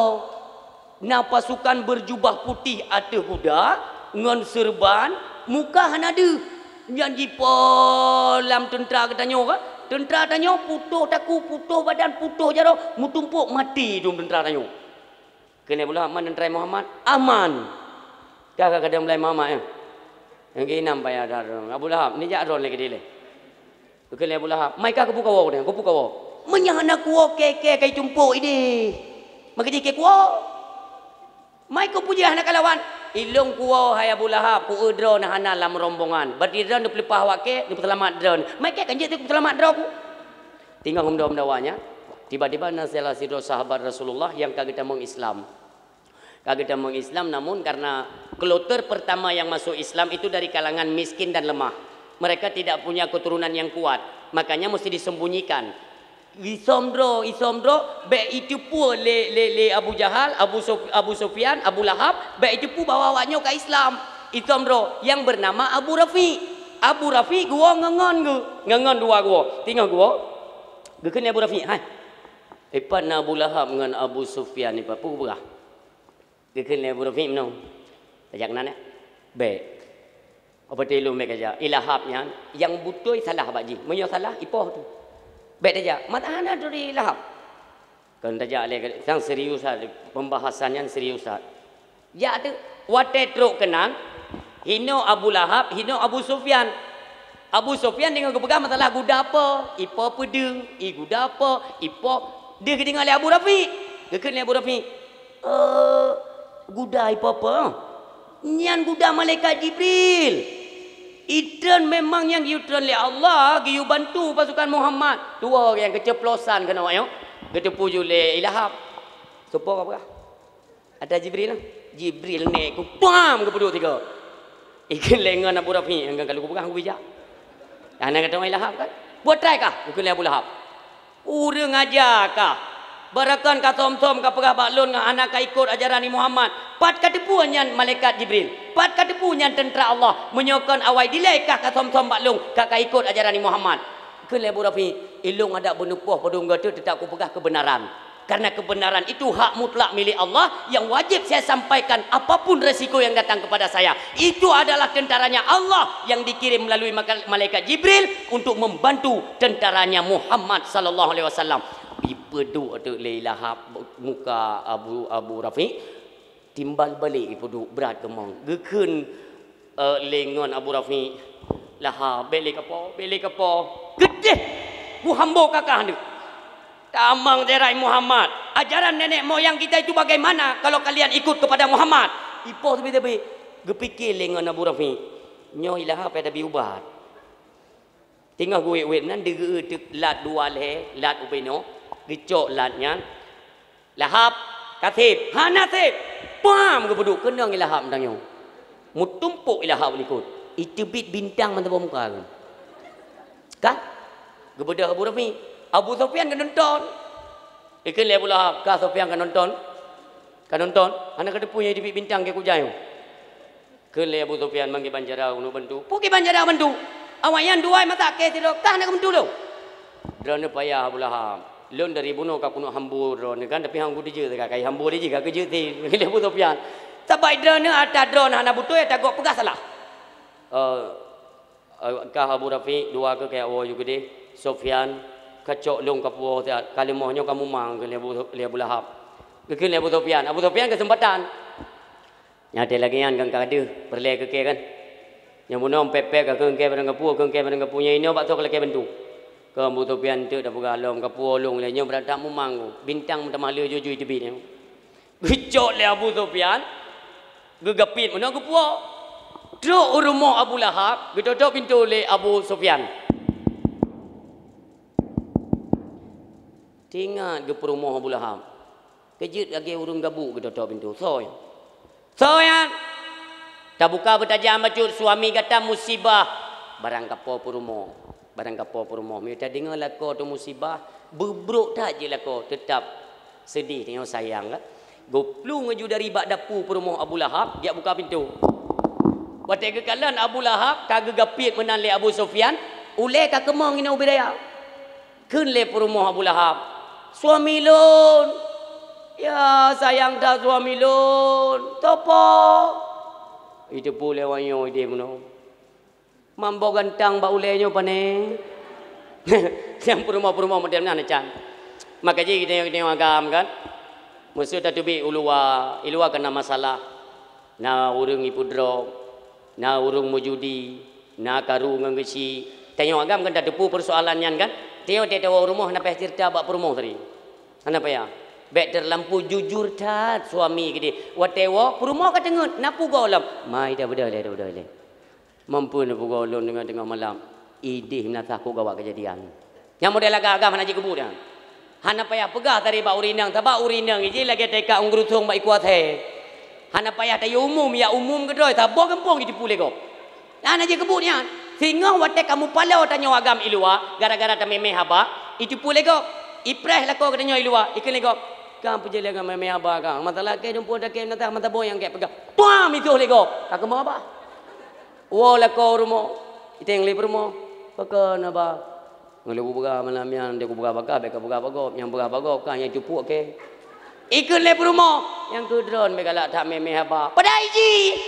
Na pasukan beujubah putéh ateueh guda, ngon seureuban, muka hana deuh. Nyan jipo lam teuntra geutanyoe ka? Teuntra tanyoe putôh takue, putôh badan, putôh jaroe, meutumpôk maté dum teuntra tanyoe. Kheun lé Abu Lahab, "Man teuntra Muhammad?" "Aman." Ka, ka, ka dong mulai Muhammad, ya. Nyang keuinam payah that droe. Abu Lahab, nijak droe lé keudeh lé. Kheun lé Abu Lahab, "Mai ka keupeue kawoe, keupeue kawoe?" "Meunyoe hana kuwoe kée-kée ka itumpôk ideh. Maka jih kée kuwoe. Mai keupeue jih hana kalawan?" "Ilôn kuwoe hai Abu Lahab, ku-eu droe na hana lam rombongan. Berarti droe neupeuleupah awak kée, neupeuseulamat droe. Mai kée kan jeuet kupeusalamat droe ku." Teungoh meudoa-meudoa nyan, tiba-tiba na salah sidroe sahabat Rasulullah nyang ka geutamong Islam. Ka geutamong Islam, namun karena kloter pertama yang masuk Islam itu dari kalangan miskin dan lemah. Mereka tidak punya keturunan yang kuat, makanya mesti disembunyikan. Isom droe, isom droe, bèk iteupeue lé, lé, lé Abu Jahal, Abu Suf-, Abu Sufyan, Abu Lahab, bèk iteupeue bahwa awak nyoe ka Islam. Isom droe, yang bernama Abu Rafi'. Abu Rafi' geuwoe ngon, ngon geu-, ngon, ngon dua geuwoe. Teungoh geuwoe, geukheun lé Abu Rafi', "Hai, ipat na Abu Lahab ngon Abu Sufyan ipat, peue geupeugah?" Geukheun lé Abu Rafi' meunoe, "Tajak nan, eh?" "Bèk." "Apa teu lôn bèk kajak?" "I Lahab nyan, nyang beutôi salah bak jih. Meunyoe salah, ipoh teuh. Bèk tajak." "Mata hana turi Lahab." Kon tajak lé, sang serius that, pembahasan nyan serius that. Jak teuh, watèe trok keunan, hinoe Abu Lahab, hinoe Abu Sufyan. Abu Sufyan deungoe geupeugah masalah guda po, ipo peudeueng, i guda po, ipo, deuh geudeungoe lé Abu Rafi'. Geukheun lé Abu Rafi', "Eh, guda ipo po? Nyan guda malaikat Jibril. Itreun memang nyang geuyue treun lé Allah, geuyue bantu pasukan Muhammad." Tuwoe nyang keuceplosan keunoe nyoe, geuteupeue ju lé i Lahab. Soe po ka peugah? Ada Jibril lah. Jibril nèk ku, pam, geupeuduek sigoe. Ikheun lé ngon Abu Rafi', "Nyang ka lôn peugah, Abu, bijak. Hana gata ngon Lahab kan? Buet trai kah?" Ikheun lé Abu Lahab, "Ureueng aja kah? Barakon ka som-som ka peugah bak lôn ngon hana ka ikot ajaran Nabi Muhammad. Pat ka teupeue nyan malaikat Jibril? Pat ka teupeue nyan teuntra Allah? Meunyoe kon awai dilèe kah ka som-som bak lôn, ka ka ikot ajaran Nabi Muhammad." Ikheun lé Abu Rafi', "Ilôn adak beuneupoh padum goe teuh, teutap kupeugah keubeunaran. Karena keubeunaran itu hak mutlak milék Allah, yang wajib saya sampaikan apapun resiko yang datang kepada saya. Itu adalah tentaranya Allah yang dikirim melalui maka-, malaikat Jibril untuk membantu tentaranya Muhammad sallallahu alaihi wasallam." Ipeuduek teuk lé Lahab muka Abu, Abu Rafi'. Timbal balik ipeuduek brat keumong. Geukheun, eh, lé ngon Abu Rafi', "Lahab, bèk lé kapo, bèk lé kapo. Keudeh, kuhambo kakah neuk. Tamong jarai Muhammad. Ajaran nenek moyang kita itu bagaimana kalau kalian ikut kepada Muhammad?" Ipoh teubi-teubi. Geupike lé ngon Abu Rafi', "Nyoe i Lahab payah tabi ubat." Teungoh geuwét-wét nan, deugeu teuk lat dua lhèe, lat ubé nyoe, geucok lat nyan. "Lahab, ka sép?" "Hana sép." Pam! Geupeuduek keunong i Lahab tanyoe. Meutumpok i Lahab likot. Iteubiet bintang mantong bak muka geuh. Ka? Geubeudôh Abu Rafi'. Abu Sufyan ka nonton. Ikheun lé Abu Lahab, "Ka Sufyan ka nonton? Ka nonton? Hana ka teupeue nyang iteubiet bintang keu kujai?" Kheun lé Abu Sufyan, "Mang kiban cara keuneuk bantu?" "Peue kiban cara bantu? Awaknyan dua masa kèe sidroe, kah na keubantu lôn?" "Droeneuh payah, Abu Lahab. Lôn dari bunoe ka keuneuk hambo droeneuh kan, tapi han kuteujeuet, ka kai hambo lé jih, ka keujeuet si," kheun lé Abu Sufyan. "Sabab droeneuh ata droeneuh hana beutôi, ata gob peugah salah." "Eh, eh, kah Abu Rafi', dua keuh kajak woe ju keudeh. Sufyan, kacok lôn kapuwoe siat, ka leumoh nyoe ka mumang," kheun lé Abu, lé Abu Lahab. Geukheun lé Abu Sufyan. Abu Sufyan keuseumpatan. Nyan watèe lagèe nyan kan ka deuh, peureulèe keu kèe kan. Nyang bunoe pèp-pèp ka kheun kèe barang kapuwoe, kheun kèe barang kapuwoe, nyang inoe bak soe ka lakèe bantu. Keu Abu Sufyan teuk tapeugah lom kapuwoe lôn lé nyoe brat that mumang ku. Bintang meutamah le jujui teubiet nyoe. Geucok lé Abu Sufyan, geugapiet meunoe geupuwoe. Trok u rumoh Abu Lahab, geutôp-tôp pintoe lé Abu Sufyan. Teuingat geupeurumoh Abu Lahab. Keujeuet lagèe ureueng gabuk geutôp-tôp pintoe. "Soe nyan? Soe nyan?" "Tabuka beutajam bacut, suami gata musibah." Barang kapo peurumoh. Barang kapo peurumoh. Meunyo tadeungoe lakoe teuh musibah, beubrok that jih lakoe, teutap seudeh, tanyoe sayang kan. Geuplueng laju dari bak dapu peurumoh Abu Lahab, geujak buka pintoe. Watèe geukalon Abu Lahab ka geugapiet meunan lé Abu Sufyan, ulèe ka keumong inoe ubé raya. Kheun lé peurumoh Abu Lahab, "Suami lôn! Ya, sayang that suami lôn! Soe po?" Iteupeue lé awaknyoe idéh bunoe. "Mambo gantang bak ulèe nyoe pané." Nyang peurumoh-peurumoh model nyan can. Maka jih geutanyoe-geutanyoe agam kan. Meuseu tateubiet u luwa, i luwa ka na masalah. Na ureueng ipeudrop, na ureueng meujudi, na karu ngon geuchik. Tanyoe agam kan tateupeue peusoalan nyan kan? Tanyoe watèe tawoe u rumoh hana payah ceurita bak peurumoh tadi. Hana payah. Bèk teulampau jujur that suami keudeh. Watèe woe peurumoh ka teungeut, na peue goe lom. "Mai, tabeudôh ilèe, tabeudôh ilèe." Mampu neupeugah lôn teungoh-teungoh malam, idéh meunasah kok gawat keujadian. Nyang model lagak agam hana jikeubuet nyan. Hana payah peugah tari bak ureueng inong, sabab ureueng inong jih lagèe taikat ôn geurusong bak iku asèe. Hana payah tayue umum, ya umum keudroe, saboh gampông jitipu lé gob. Hana jikeubuet nyan. Singoh watée ka mupaloe tanyoe agam i luwa, gara-gara tamé-mé haba, iteupeue lé gob. Ipreh lakoe geutanyoe i luwa, ikheun lé gob, "Kang peujeuet lé agam mé-mé haba kang. Masalah kèe dumpeue takèe meunasah mata boh nyang kèe peugah." Tuam itôh lé gob, ka keumah haba. Woe lakoe u rumoh, iténg lé peurumoh, "Pakon haba?" "Ngon lôn kupeugah malam nyan, lôn kupeugah bak kah, bèk kapeugah bak gob. Nyang peugah bak gob kah nyang cupuek kèe." Ikheun lé peurumoh, "Nyang keu droen bèk galak that mé-mé haba." Padahai jih,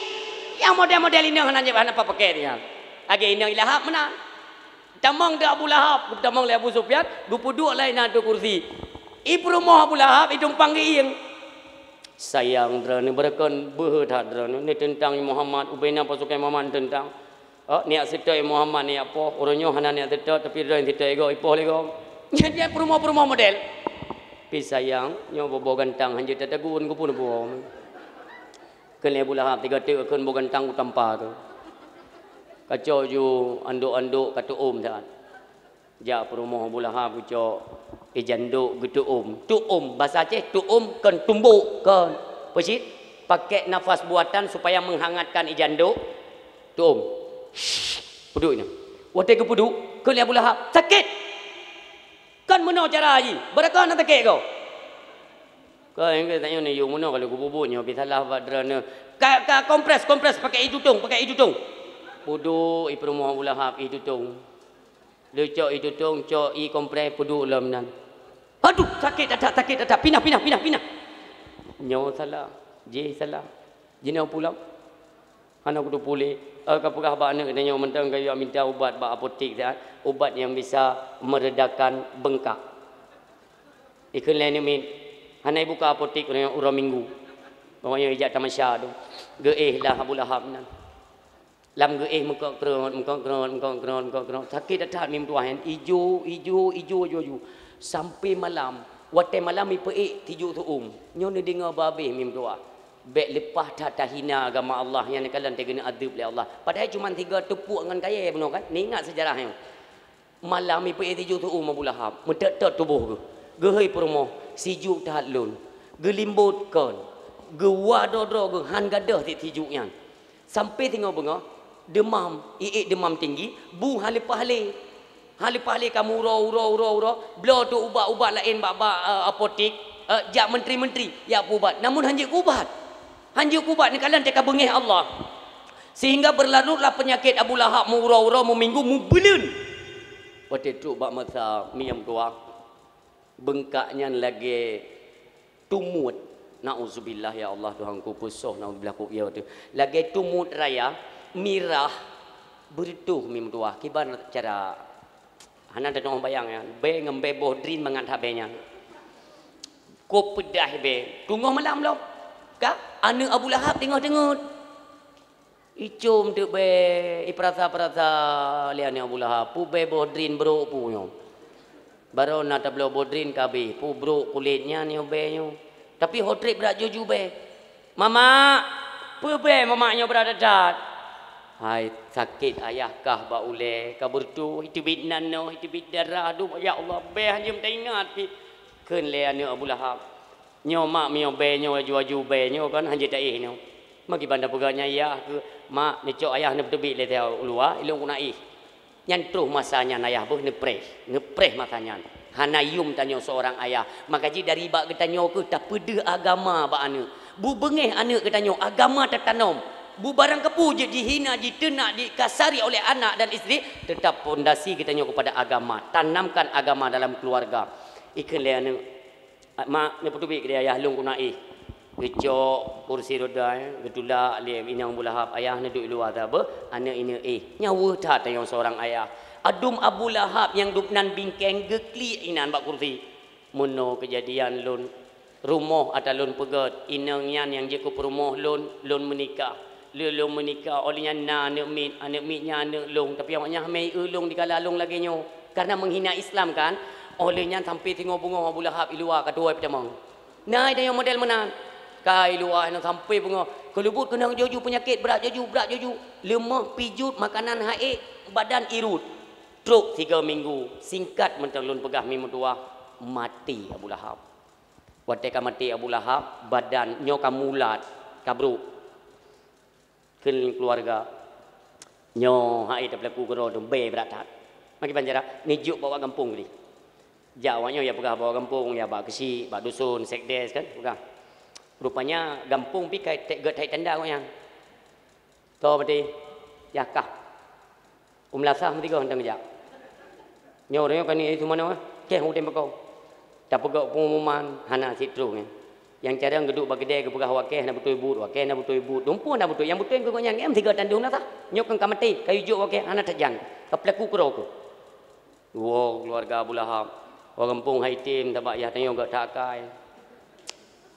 nyang model-model inong hana jeuet hana pakai nyan. Lagèe inong i Lahab meunan. Tamong di Abu Lahab, tamong lé Abu Sufyan, geupeuduek lé inan ateueh kursi. I peurumoh Abu Lahab, itumpang geuieng. "Sayang droeneuh, beureukon beuhe that droeneuh, neuteuntang Muhammad, ubena pasukan Muhammad neuteuntang. Oh, neujak seutôt Muhammad neujak poh, uroe nyoe hana neujak seutôt, tapi droeneuh seutôt lé gob, ipoh lé gob." Nyan, nyan peurumoh-peurumoh model. "Pi sayang, nyoe boh-boh gantang hanjeuet tatagun keupeue neubuo." Kheun lé Abu Lahab, "Tiga teuk kheun boh gantang kutampa keuh." Kacok ju andok-andok ka teuôm that. Jak peurumoh Abu Lahab geucok, ijandok geuteuôm. Teuôm, basa Aceh teuôm kon tumbok, kon. Peue cit? Pakai nafas buatan supaya menghangatkan ijandok. Teuôm. Shh, peuduek nyoe. Watée geupeuduek, kheun lé Abu Lahab, "Sakét!" "Kon meunoe cara jih, beureukon na sakét gob." "Kon, nyang keu tanyoe neuyue meunoe ka lheueh kububuet nyoe, pi salah bak droeneuh." "Ka, ka kompres, kompres, pakai ie tutong, pakai ie tutong." Peuduek i peurumoh Abu Lahab ie tutong. Leucok ie tutong, cok ie kompres, peuduek lom nan. "Aduh, sakét that-that, sakét that-that. Pinah, pinah, pinah, pinah." Nyoe salah, jih salah. Jinoe pulang. Hana kuteupue lé. Eh, ka peugah bak aneuk geutanyoe mantong kayue minta ubat bak apotek siat, ubat nyang bisa meredakan bengkak. Ikheun lé aneuk miet, hana ibuka apotek uroe, uroe Minggu. Pokoknya ijak tamasya tu. Geuéh lah Abu Lahab nan. Lam geuéh meukok krot, meukok krot, meukok krot, meukok krot. Sakét that-that mim tuah nyan. Ijo, ijo, ijo, ijo, ijo. Sampai malam. Watée malam ipeuék tijuek teuôm. Nyoe neudeungoe babeh mim tuah. Bék leupah that tahina agama Allah nyang neukalon teugeuneuh adeueb lé Allah. Padahai cuman sigoe teupuek ngon kayée bunoe kan? Neuingat seujarah nyoe. Malam ipeuék tijuek teuôm Abu Lahab, meutot-tot tuboh geuh. Geuhôi peurumoh, sijuek that lôn. Geulimbot kon. Geuwa droe-droe geuh han gadôh tijuek nyan. Sampai singoh beungoh, deumam, iék deumam tinggi, bu han leupah lé. Han leupah lé ka meuuroe, uroe, uroe, uroe, bloe teuh ubat-ubat laén bak, bak, eh, apotek, eh, jak menteri-menteri, jak peuubat. Namun hanjeuet keuubat. Hanjeuet keuubat neukalon teuka beungéh Allah. Sehingga berlarutlah penyakit Abu Lahab meuuroe-uroe, meuminggu, meubeuleuen. Watée trok bak masa miyueb tuah. Beungkak nyan lagée tumut. Nauzubillah, ya Allah, Tuhanku, peue soh, nauzubillah, kok ya tu. Lagée tumut raya, mirah, beureutoh mim tuah. Kiban cara, hana teunoh bayang nyan. Bée ngon bée boh drin mangat that bée nyan. Kok peudah bée. Teungoh malam lom. Ka, aneuk Abu Lahab teungoh teungeut. Icom teuk bée, ipeurasa-peurasa lé aneuk Abu Lahab, peue bée boh drin brok peue nyoe. Barô na tabloe boh drin ka abéh, peue brok kulét nyan nyoe bée nyoe. Tapi ho treb brat juju bée. "Mamak, peue bée mamak nyoe brat that-that?" Hai, sakét ayah kah bak ulée, ka beureutoh, iteubiet nan nyoe, iteubiet darah, aduh, ya Allah, bée hanjeuet taingat pih. Kheun lé aneuk Abu Lahab, "Nyoe mak, meunyoe bée nyoe aju-aju bée nyoe kon hanjeuet taéh nyoe." Meukiban tapeugah nyan yah keu, "Mak, neucok ayah neupeuteubiet lé teuh u luwa, ilôn keuneuk éh." Nyan troh masa nyan ayah beuh neupreh, neupreh masa nyan. Hana yum tanyoe seurang ayah. Maka jih dari bak geutanyoe kheueh tapeudeuh agama bak aneuk. Bubeungéh aneuk geutanyoe, agama tatanom. Bu barang kapeue jeuet jihina, jiteunak, dikasari oleh anak dan isteri, tetap pondasi geutanyoe kepada agama. Tanamkan agama dalam keluarga. Ikheun lé aneuk, "Mak, neupeuteubiet keudéh ayah lôn keuneuk éh." Geucok kursi roda, eh, geutulak lé inong Abu Lahab, "Ayah neuduek luwa sabe, aneuk ineuek éh." Nyan weueh that tanyoe seurang ayah. Adum Abu Lahab nyang dub nan bingkeng geuklik inan bak kursi. Meunoe keujadian lôn rumoh ata lôn peugét, inong nyan nyang jeuet keu peurumoh lôn, lôn meunikah. Lé lôn meunikah, óh lheueh nyan na aneuk miet, aneuk miet nyan aneuk lôn, tapi awaknyan hana eu lôn dikala lôn lagée nyoe, karena meuhina Islam kan. Óh lheueh nyan sampai singoh beungoh Abu Lahab i luwa ka tuwoe peutamong. Na tanyoe model meunan. Ka i luwa nyan sampai beungoh, keuleubut keunong juju peunyakét brat juju, brat juju, leumoh, pijut, makanan haék, badan irut. Trok tiga minggu, singkat mantong lôn peugah mimeutuwah, maté Abu Lahab. Watée ka maté Abu Lahab, badan nyoe ka mulat, ka brok. Kheun keuluwarga, Nyoe hai teupeulaku keudroe dum bèe brat that. Maki banjara neujok bak gampông tadi. Jak awak nyoe ya peugah bak gampông, ya bak keuchik, bak dusun, sekdes kan peugah. Rupanya gampông pih ka gét that tanda awak nyan. Toh meuti, ya kah. U meulasah meuti goh tang jak. Nyoe ureueng nyoe kani itu manoe, keh udeb bak kong. Tapeugah pengumuman hana sit troh nyan. Nyang carông geuduek bak keudè geupeugah awak keh na beutôi buet, awak keh na beutôi buet. Dumpeue na beutôi, nyang beutôi keu gobnyan, em sigoe tandong na tah. Nyoe kan ka maté, ka yue jok awak keh hana that jan. Ka peulaku keudroe keuh. Woe keuluwarga Abu Lahab. Ureueng gampông hai tem tabak yah tanyoe gét that akai.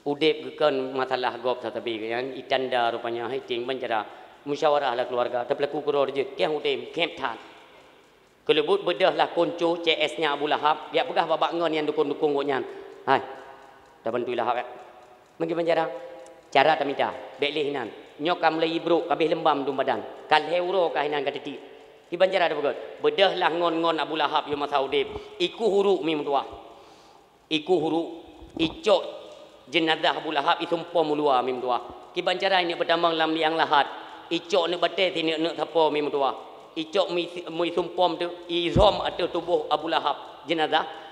Udeb geukheun masalah gob sabe-sabe nyan, itanda rupanya hai tem banjara. Musyawarah lah keuluwarga, teupeulaku keudroe jeuet, keh udeb, keh that. Keuleubut beudôh lah kuncu C S-nya Abu Lahab, jak peugah bak-bak ngon nyang dukong-dukong gobnyan. Hai, tabantu Lahab, ya. Meugi banjara, cara tamita, bèk lé hinan. Nyoe ka mulai ibrok, ka abéh leumbam dum badan. Ka lhèe uroe ka hinan ka teutiek. Kiban cara tapeugah, beudôh lah ngon-ngon Abu Lahab yôh masa udeb. Ikueh uruek mi meutuwah. Ikueh uruek, icok jeunazah Abu Lahab isumpom u luwa mi meutuwah. Kiban cara ineuk peutamong lam liang lahat, icok neuk batèe sineuk-neuk sapo mi meutuwah. Icok mi, mi sumpom teuk, irhom ateueh tuboh Abu Lahab jeunazah.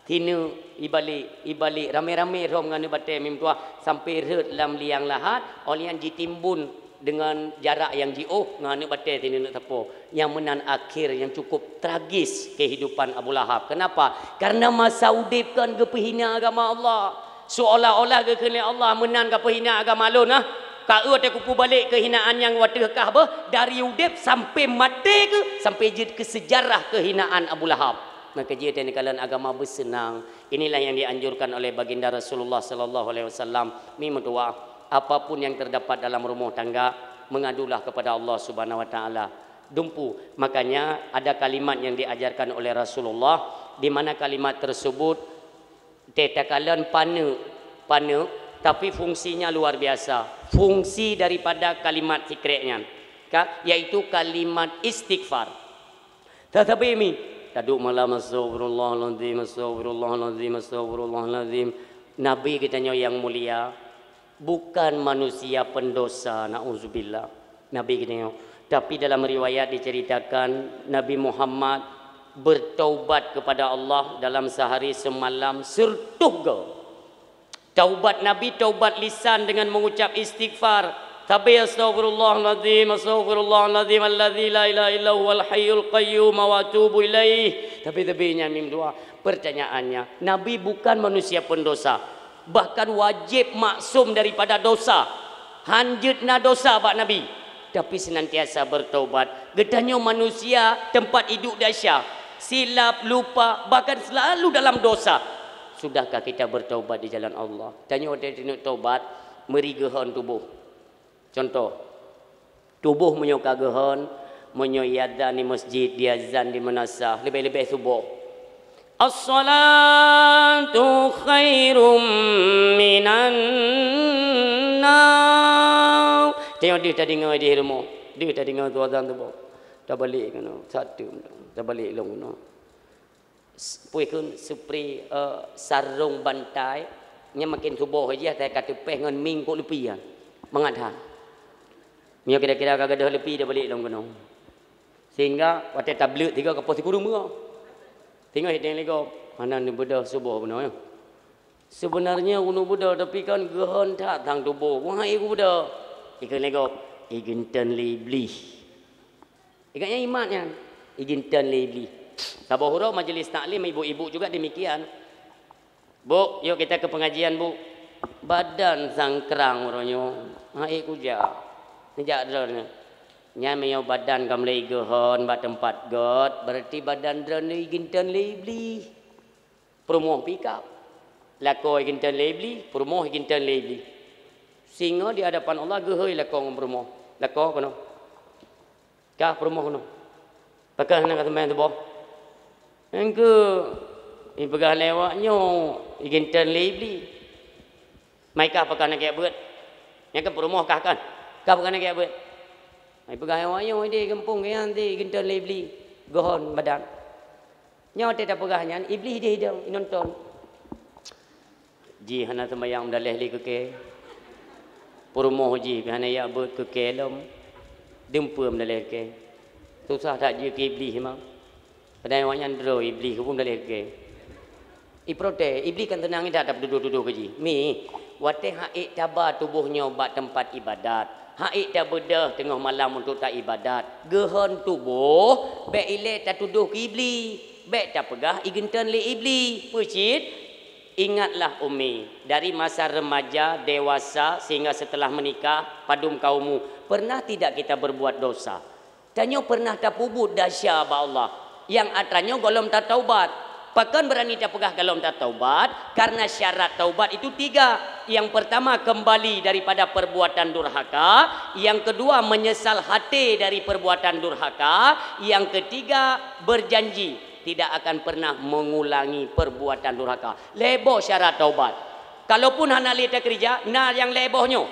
Sineuk ibalek, ibalek ramé-ramé rhom ngon aneuk batèe mi meutuwah sampoe rhot lam liang lahat, óh lheueh nyan jitimbun deungon jarak nyang jiôh ngon aneuk batèe sineuk-neuk sapo. Nyang meunan akhé nyang cukup tragis kehidupan Abu Lahab. Kenapa? Karena masa udeb kan geupeuhina agama Allah. Seolah-olah geukheun lé Allah, "Meunan kapeuhina agama lôn, ah. Ka eu watèe kupeubalek keuhinaan nyang watèe kah beuh, dari udeb sampoe maté keuh, sampoe jeuet keu seujarah keuhinaan Abu Lahab." Maka jeuet teukalon agama beuseunang. Inilah yang dianjurkan oleh Baginda Rasulullah sallallahu alaihi wasallam. Mi meutuwah, apapun yang terdapat dalam rumah tangga, mengadulah kepada Allah Subhanahu wa Taala. Dumpeue. Makanya ada kalimat yang diajarkan oleh Rasulullah, di mana kalimat tersebut teukalon paneuk, paneuk, tapi fungsinya luar biasa. Fungsi daripada kalimat sikrek nyan, ka, yaitu kalimat istighfar. Tatapi mi, taduek malam, "Astagfirullahalazim, astagfirullahalazim, astagfirullahalazim." Nabi geutanyoe nyang mulia bukan manusia pendosa, nauzubillah. Nabi geutanyoe. Tapi dalam riwayat diceritakan, Nabi Muhammad bertaubat kepada Allah dalam sehari semalam seratus goe. Taubat Nabi, taubat lisan dengan mengucap istighfar. Tapi, "Astagfirullahalazim, astagfirullahalazim alladzi la ilaha illa huwal hayyul qayyum wa atubu ilaih." Tapi, tapi nyan mi meutuwah. Pertanyaannya, Nabi bukan manusia pendosa. Bahkan wajib maksum daripada dosa. Hanjeuet na dosa bak Nabi. Tapi senantiasa bertaubat. Geutanyoe manusia teumpat iduek desya, silap, lupa, bahkan selalu dalam dosa. Sudahkah kita bertaubat di jalan Allah? Tanyoe watèe taneuk taubat, meuri geuhon tuboh. Contoh, tuboh meunyoe ka geuhon, meunyoe iazan di masjid, diazan di meunasah, leubeh-leubeh suboh. "As-salatu khairum minan naum." Tanyoe deuh tadeungoe di rumoh, deuh tadeungoe tu azan suboh. Tabalek keunoe, satu, tabalek lom keunoe. Pue kheun seupri, eh, sarong bantai, nyan maken suboh jih, asai ka teupeh ngon mingkok leupie nyan. Mangat that. Meunyoe kira-kira ka gadôh leupie, tabalek lom keunoe. Sehingga watèe tableuk tiga ka poh sikureueng meungoh. Sehingga hideng lé gob, hana neubeudôh suboh bunoe. Seubeunarnya uneuk beudôh, tapi kan geuhon that sang tuboh. Wahai ku beudôh, ikheun lé gob, igeuntôn lé Iblih. Ingat nyan imat nyan, igeuntôn lé Iblih. Saboh uroe majlis taklim ibu-ibu juga demikian. "Bu, yuk kita ke pengajian, Bu." Badan sangkrang uroe nyoe, hai kujak. Neujak droeneuh. Nyan meunyoe badan ka mulai igeuhon bak teumpat göt, berarti badan droeneuh igeuntôn lé Iblih. Peurumoh pih ka. Lakoe igeuntôn lé Iblih, peurumoh igeuntôn lé Iblih. Sehingga di hadapan Allah geuhôi lakoe ngon peurumoh. Lakoe keunoe. Kah peurumoh keunoe. Pakon hana ka seumayang suboh? Engkeu ipeugah lé awak nyoe igeuntôn lé Iblih. Mai kah pakon hana geujak beuet? Nyan kan peurumoh kah kan? Kah pakon hana geujak beuet? Mai peugah lé awak nyoe idéh gampông nyan idéh igeuntôn lé Iblih. Geuhon badan. Nyoe watèe tapeugah nyan, Iblih idéh idong, inonton. Jih hana seumayang meudaleh lé keu kèe. Peurumoh jih pih hana jak beuet keu kèe lom. Dumpeue meudaleh kèe. Susah that jeuet keu Iblih memang. Padahai awaknyan droe Iblih pun daleh geng. Iprotes, Iblih kan teunang that tapeutudoh-tudoh keu jih. Mi, watée han ék taba tuboh nyoe bak teumpat iébadat, han ék tabeudôh teungoh malam untuk taiébadat, geuhon tuboh bék ilée tatudoh keu Iblih, bék tapeugah igeunteuen lé Iblih. Peue cit? Ingatlah, Umi, dari masa remaja, dewasa, sehingga setelah menikah, padum ka umu, pernah tidak kita berbuat dosa? Tanyoe pernah tapeubuet desya bak Allah, nyang atra nyoe gohlom tataubat. Pakon beurani tapeugah gohlom tataubat? Karena syarat taubat itu tiga. Yang pertama, kembali daripada perbuatan durhaka. Yang kedua, menyesal hati dari perbuatan durhaka. Yang ketiga, berjanji tidak akan pernah mengulangi perbuatan durhaka. Lhée boh syarat taubat. Kalaupun hana lé takeurija, na nyang lhée boh nyoe.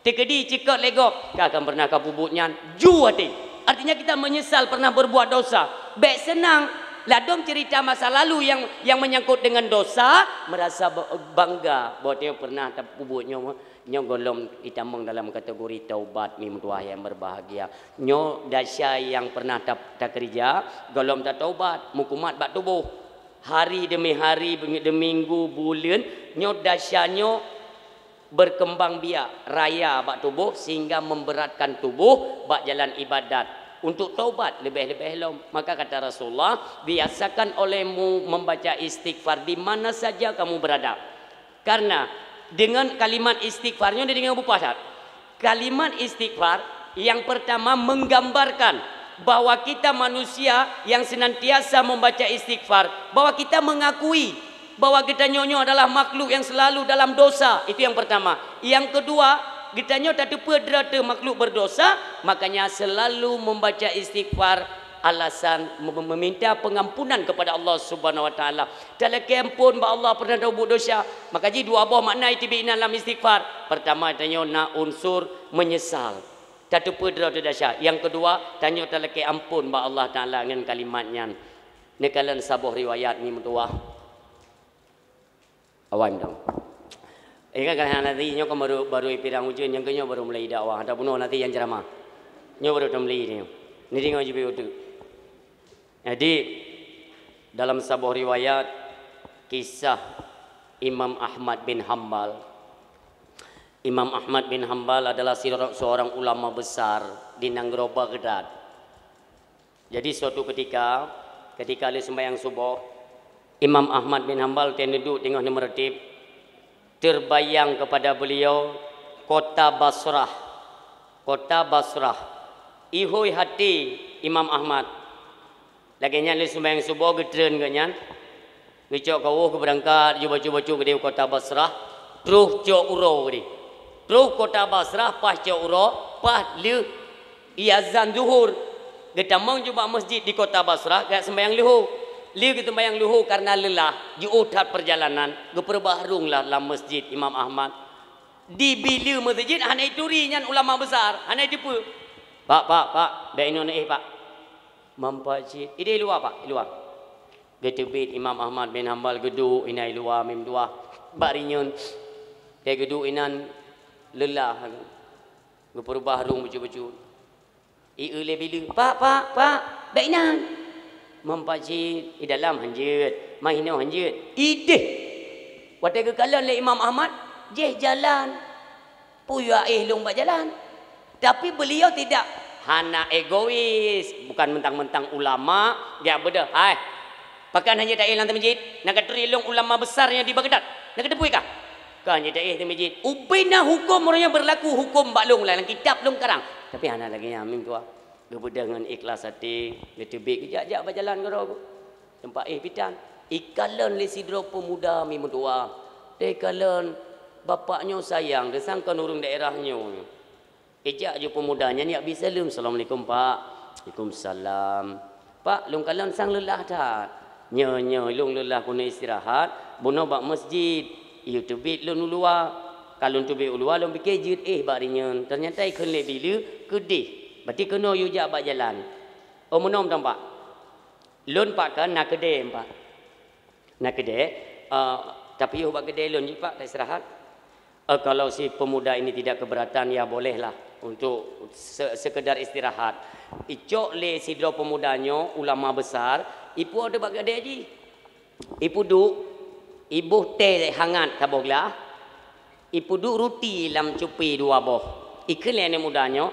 Teukeudi cikot lé gob, ka akan pernah kapeubuet nyan, ju até. Artinya kita menyesal pernah berbuat dosa. Bék seunang, ladom cerita masa lalu yang, yang menyangkut dengan dosa, merasa ba-, bangga bahwa dia pernah tapeubuet nyoe, nyoe gohlom itamong dalam kategori taubat, mi meutuwah yang berbahagia. Nyoe desya yang pernah ta-, takeurija, gohlom tataubat, meukumat bak tuboh. Hari demi hari, demi minggu, buleuen, nyoe desya nyoe berkembang biak raya bak tuboh sehingga memberatkan tuboh bak jalan ibadat. Untuk taubat leubeh-leubeh lom, maka kata Rasulullah, "Biasakan olehmu membaca istighfar di mana saja kamu berada." Karena dengan kalimat istighfar nyoe dideungoe beupah that. Kalimat istighfar yang pertama menggambarkan bahwa kita manusia yang senantiasa membaca istighfar, bahwa kita mengakui bahwa geutanyoe nyoe adalah makhluk yang selalu dalam dosa. Itu yang pertama. Yang kedua, geutanyoe tateupeue droe teuh makhluk berdosa, makanya selalu membaca istighfar, alasan mem-, meminta pengampunan kepada Allah Subhanahu wa Taala. Talakée amphon bak Allah pernah tapeubuet desya. Maka jih dua boh makna iteubiet inan lam istighfar. Pertama, tanyoe na unsur menyesal. Tateupeue droe teuh desya. Yang kedua, tanyoe talakée amphon bak Allah Taala ngon kalimat nyan. Neukalon saboh riwayat, mi meutuwah. Awai mantong. Ingat kan, hana lé nyoe kan baru, baru ipirang ujeuen, nyang keu nyoe baru mulai dakwah, atawa bunoe lé nyang ceramah. Nyoe baru tameuli nyoe. Neudeungoe jih beuteuk. Jadi, dalam saboh riwayat, kisah Imam Ahmad bin Hambal. Imam Ahmad bin Hambal adalah siro-, seorang ulama besar di nanggroe Baghdad. Jadi, suatu ketika, ketika lheueh sembahyang suboh, Imam Ahmad bin Hambal watée neuduek teungoh neumeureuteb, terbayang kepada beliau kota Basrah. Kota Basrah. Ihôi hati Imam Ahmad. Lagée nyan lheueh sembahyang suboh geutreun geuh nyan. Geucok kawöh geubeurangkat, geubacut-bacut geudeh u kota Basrah, troh cok uroe geudeh. Troh kota Basrah, paih cok uroe, paih lheueh iazan zuhur. Geutamong ju bak masjid di kota Basrah, geujak sembahyang luho. Lheueh geuseumbahyang luho kareuna leulah, jiôh that peurjalanan, geupeureubah rhueng lah lam masjid Imam Ahmad. Di bileue masjid hana ituri nyan ulama besar, hana iteupeue. "Pak, pak, pak, bék inoe neuéh, pak." "Man, pak cit?" "Ideh luwa, pak, luwa." Geuteubiet Imam Ahmad bin Hambal geuduek inan luwa meutuwah. Bak rinyeun, watée geuduek inan leulah, geupeureubah rhueng bacut-bacut. Ieu lé bileue, "Pak, pak, pak, bék inan." "Man, pak cit?" "I dalam hanjeuet, man inoe hanjeuet." Ideh! Watée geukalon lé Imam Ahmad, jih jalan. Peue yue éh lôn bak jalan. Tapi beliau tidak, hana egois, bukan mentang-mentang ulama, geujak beudôh, "Hai, pakon hana taéh lam masjid? Na katuri lôn ulama besar nyang di Baghdad. Na kateupeue kah? Kon hana taéh lam masjid." Ubena huköm ureuëng nyang beurlaku huköm bak lôn lam kitab lôn karang. Tapi hana lagée nyan, meutuwah. Geubeudôh ngon ikhlas até, geuteubiet geujak-jak bak jalan keudroe. Teumpat éh pitan. Ikalon lé sidroe peumuda mi meutuwah. Teukalon bapak nyoe sayang, teusangka ureuëng daerah nyoe. Ijak ju peumuda nyan jak bi saleuem, "Assalamualaikum, Pak." "Waalaikumsalam." "Pak, lôn kalon sang leulah that." "Nyoe, nyoe, lôn leulah keuneuk istirahat, bunoe bak masjid. Yue teubiet lôn u luwa. Ka lôn teubiet u luwa, lôn pike jeuet éh bak rinyeun. Teunyata ikheun lé bileue keudeh. Berarti keunoe yue jak bak jalan." "Oh, meunoe mantong, Pak." "Lôn, Pak, kan na keudée, Pak." "Na keudée, eh, tapiôh bak keudée lôn jih, Pak, taistirahat." "Eh, kalau si pemuda ini tidak keberatan, ya bolehlah. Untuk se-, sekedar istirahat. Icok lé sidroe pemuda nyoe ulama besar, ipuwoe teuh bak keude jih. Ipeuduek, iboh teh hangat saboh glah, ipeuduek ruti lam cupi dua boh. Ikheun lé aneuk muda nyoe,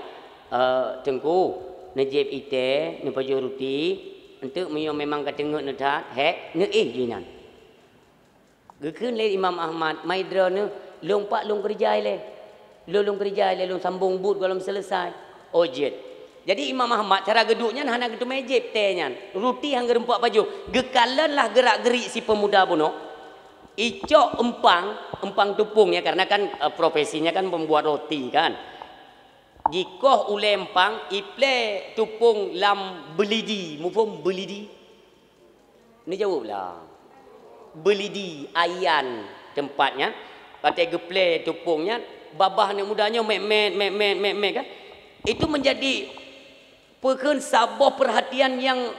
"Eh, Teungku, neujieb iteh, neupajoh ruti, eunteuk meunyoe memang ka teungeut neuthat, hek, neuéh jih nyan." Geukheun lé Imam Ahmad, "Mai droeneuh, lôn pak lôn keureuja ilée. Lôn, lôn keureuja ilée, lôn sambong buet gohlom seuleusai." Oh, jeuet. Jadi Imam Ahmad cara geuduek nyan hana geuteumé jieb teh nyan. Ruti han geureumpok pajoh. Geukalon lah geurak-geurik si peumuda bunoe. Icok eumpang, eumpang tupông ya, karena kan, eh, profesinya kan membuat roti kan. Jikoh ulée eumpang, iplée tupông lam beulidi, muphom beulidi? Neujaweueb lah. Beulidi, ayan teumpat nyan. Watée geuplée tupông nyan, babah aneuk muda nyoe mét-mét, mét-mét, mét-mét kan. Itu menjadi peukheun saboh perhatian yang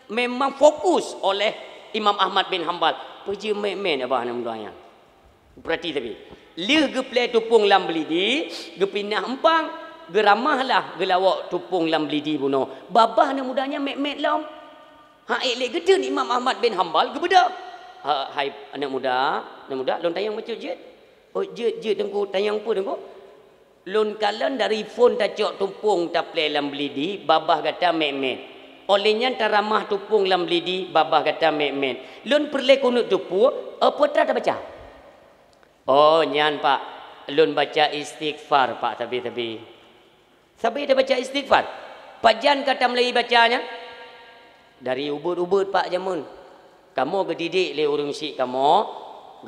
memang fokus oleh Imam Ahmad bin Hambal. Peue jeuet mét-mét babah aneuk muda nyan. Peurati tapi. Lheueh geuplée tupông lam beulidi, geupinah eumpang, geuramah lah geulawok tupông lam beulidi bunoe. Babah aneuk muda nyan mét-mét lom. Ha, ék lé geuteun Imam Ahmad bin Hambal geubeudôh. "Ha, hai aneuk muda, aneuk muda, lôn tanyong bacut jeuet." "Oh, jeuet, jeuet, Teungku, tanyong peue, Teungku?" "Lôn kalon dari phon tacok tupông taplée lam beulidi, babah gata mét-mét. Óh lheueh nyan taramah tupông lam beulidi, babah gata mét-mét. Lôn peureulée keuneuk teupeue, eh, peue teuma tabaca?" "Oh, nyan, Pak, lôn baca istighfar, Pak, sabe-sabe." "Sabe tabaca istighfar? Pajan ka tameulai baca nyan?" "Dari ubeut-ubeut, Pak, jameun. Kamoe geudidik lé ureuëng syik kamoe,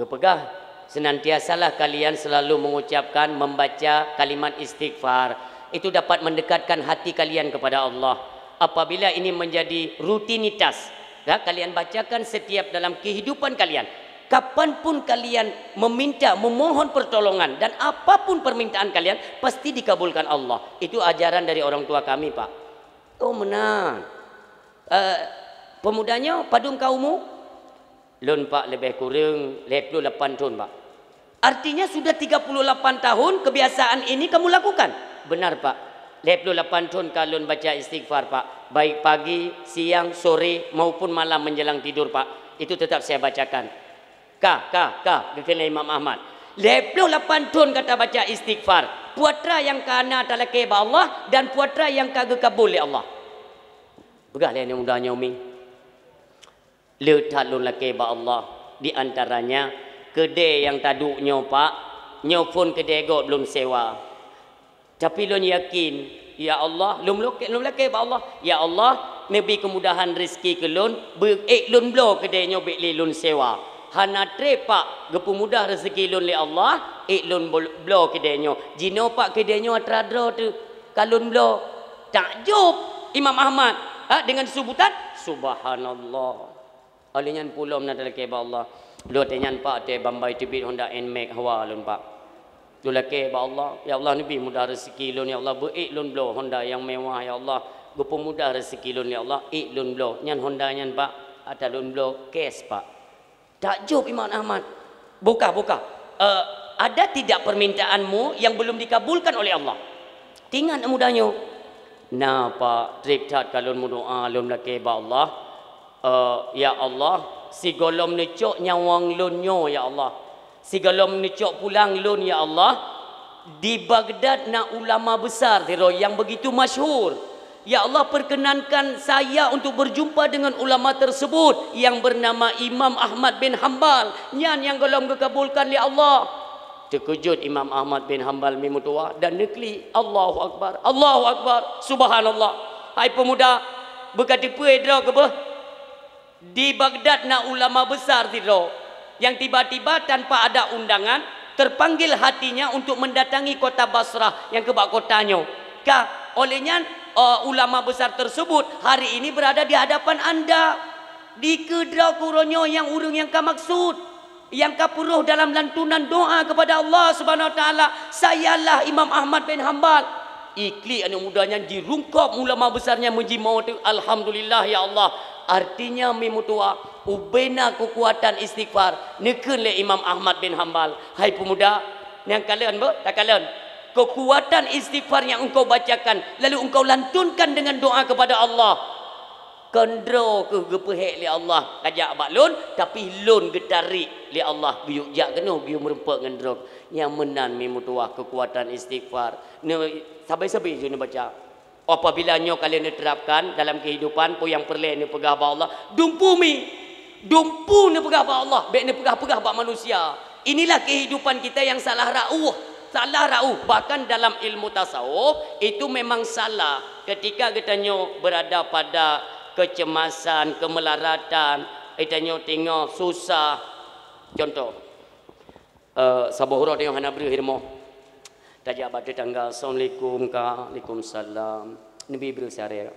geupeugah, 'Senantiasalah kalian selalu mengucapkan, membaca kalimat istighfar. Itu dapat mendekatkan hati kalian kepada Allah. Apabila ini menjadi rutinitas, ya, kalian bacakan setiap dalam kehidupan kalian, kapan pun kalian meminta, memohon pertolongan, dan apapun permintaan kalian, pasti dikabulkan Allah.'" "Itu ajaran dari orang tua kami, Pak." "Oh, meunan. Eh, peumuda nyoe padum ka umu?" "Lôn, Pak, leubeh kureueng lhée ploh lapan thon, Pak." "Artinya sudah tiga puluh lapan tahun kebiasaan ini kamu lakukan?" "Benar, Pak. Lhée ploh lapan thon ka lôn baca istighfar, Pak. Baik pagi, siang, sore, maupun malam menjelang tidur, Pak. Itu tetap saya bacakan." "Ka, ka, ka," geukheun lé Imam Ahmad. "Lhée ploh lapan thon ka tabaca istighfar. Peue atra nyang ka na talakée bak Allah dan peue atra nyang ka geukabul lé Allah?" Peugah lé aneuk muda nyoe, "Mi, le that lôn lakée bak Allah, di antaranya keudée nyang taduek nyoe, Pak, nyoe phon keudée gob lôn sewa. Tapi lôn yakin, ya Allah, lôn lakée, lôn lakée bak Allah, ya Allah, neubi keumudahan rezeki keu lôn, beu ék lôn bloe keudée nyoe bék lé lôn sewa. Hana treb, Pak, geupeumudah rezeki lôn lé Allah, ék lôn bol-, bloe keudée nyoe. Jinoe, Pak, keudée nyoe atra droe teuh ka lôn bloe." Takjub Imam Ahmad, ha, dengan sebutan, "Subhanallah." Óh lheueh nyan pulom na talakée bak Allah. Lôn watée nyan, Pak, watée bambai teubiet Honda Nmax hawa lôn, Pak. Lôn lakée bak Allah, "Ya Allah, neubi mudah rezeki lôn, ya Allah, beu ék lôn bloe Honda nyang mewah, ya Allah. Geupeumudah rezeki lôn, ya Allah, ék lôn bloe." Nyan Honda nyan, Pak, atra lôn bloe cash, Pak. Takjub Imam Ahmad. "Bukah, bukah. Eh, ada tidak permintaanmu yang belum dikabulkan oleh Allah?" Teuingat muda nyoe, "Na, Pak, treb that ka lôn meudoá, lôn lakée bak Allah. Eh, ya Allah, sigohlom neucok nyawöng lôn nyoe, ya Allah. Sigohlom neucok pulang lôn, ya Allah. Di Baghdad na ulama besar sidroe nyang begitu masyhur. Ya Allah, perkenankan saya untuk berjumpa dengan ulama tersebut yang bernama Imam Ahmad bin Hambal. Nyan nyang gohlom geukabulkan lé Allah." Teukeujot Imam Ahmad bin Hambal mi meutuwah dan neuklik, "Allahu Akbar, Allahu Akbar, Subhanallah." Hai peumuda, beuka teupeue droe keuh beuh? Di Baghdad na ulama besar sidroe nyang tiba-tiba tanpa ada undangan terpanggil hatinya untuk mendatangi kota Basrah nyang keu bak kota nyoe. Ka, óh lheueh nyan, eh, ulama besar tersebut hari ini berada di hadapan anda. Dikeue droe keuh uroe nyoe nyang ureuëng nyang ka maksud, nyang ka peuroh dalam lantunan doa kepada Allah Subhanahu Wa Taala, "Sayalah Imam Ahmad bin Hambal." Iklik aneuk muda nyan jirungkôb ulama besar nyan meujimawa teuk, "Alhamdulillah, ya Allah." Artinya mi meutuwah, ubena keukuatan istighfar, neukheun lé Imam Ahmad bin Hambal. Hai peumuda, nyang kalon beuh, takalon. Keukuatan istighfar nyang engkau bacakan, lalu engkau lantunkan dengan doa kepada Allah. Keundroe keuh geupeuhék lé Allah kajak bak lôn, tapi lôn geutarék lé Allah geuyue jak keunoe, geuyue meurumpok ngon droe. Nyang meunan mi meutuwah keukuatan istighfar. Neu-, sabe-sabe jih neubaca. Apabila nyoe ka lheueh neuterapkan dalam kehidupan, peue nyang peureulée neupeugah bak Allah, dumpeue mi. Dumpeue neupeugah bak Allah, bék neupeugah-peugah bak manusia. Inilah kehidupan kita yang salah rauh, salah rauh. Bahkan dalam ilmu tasawuf, itu memang salah ketika geutanyoe berada pada kecemasan, kemelaratan, geutanyoe teungoh susah. Contoh, eh, saboh uroe teungoh hana breuh i rumoh. Tajak bak tetangga, "Assalamualaikum, Kak." "Waalaikumsalam." Neubi breuh siharé.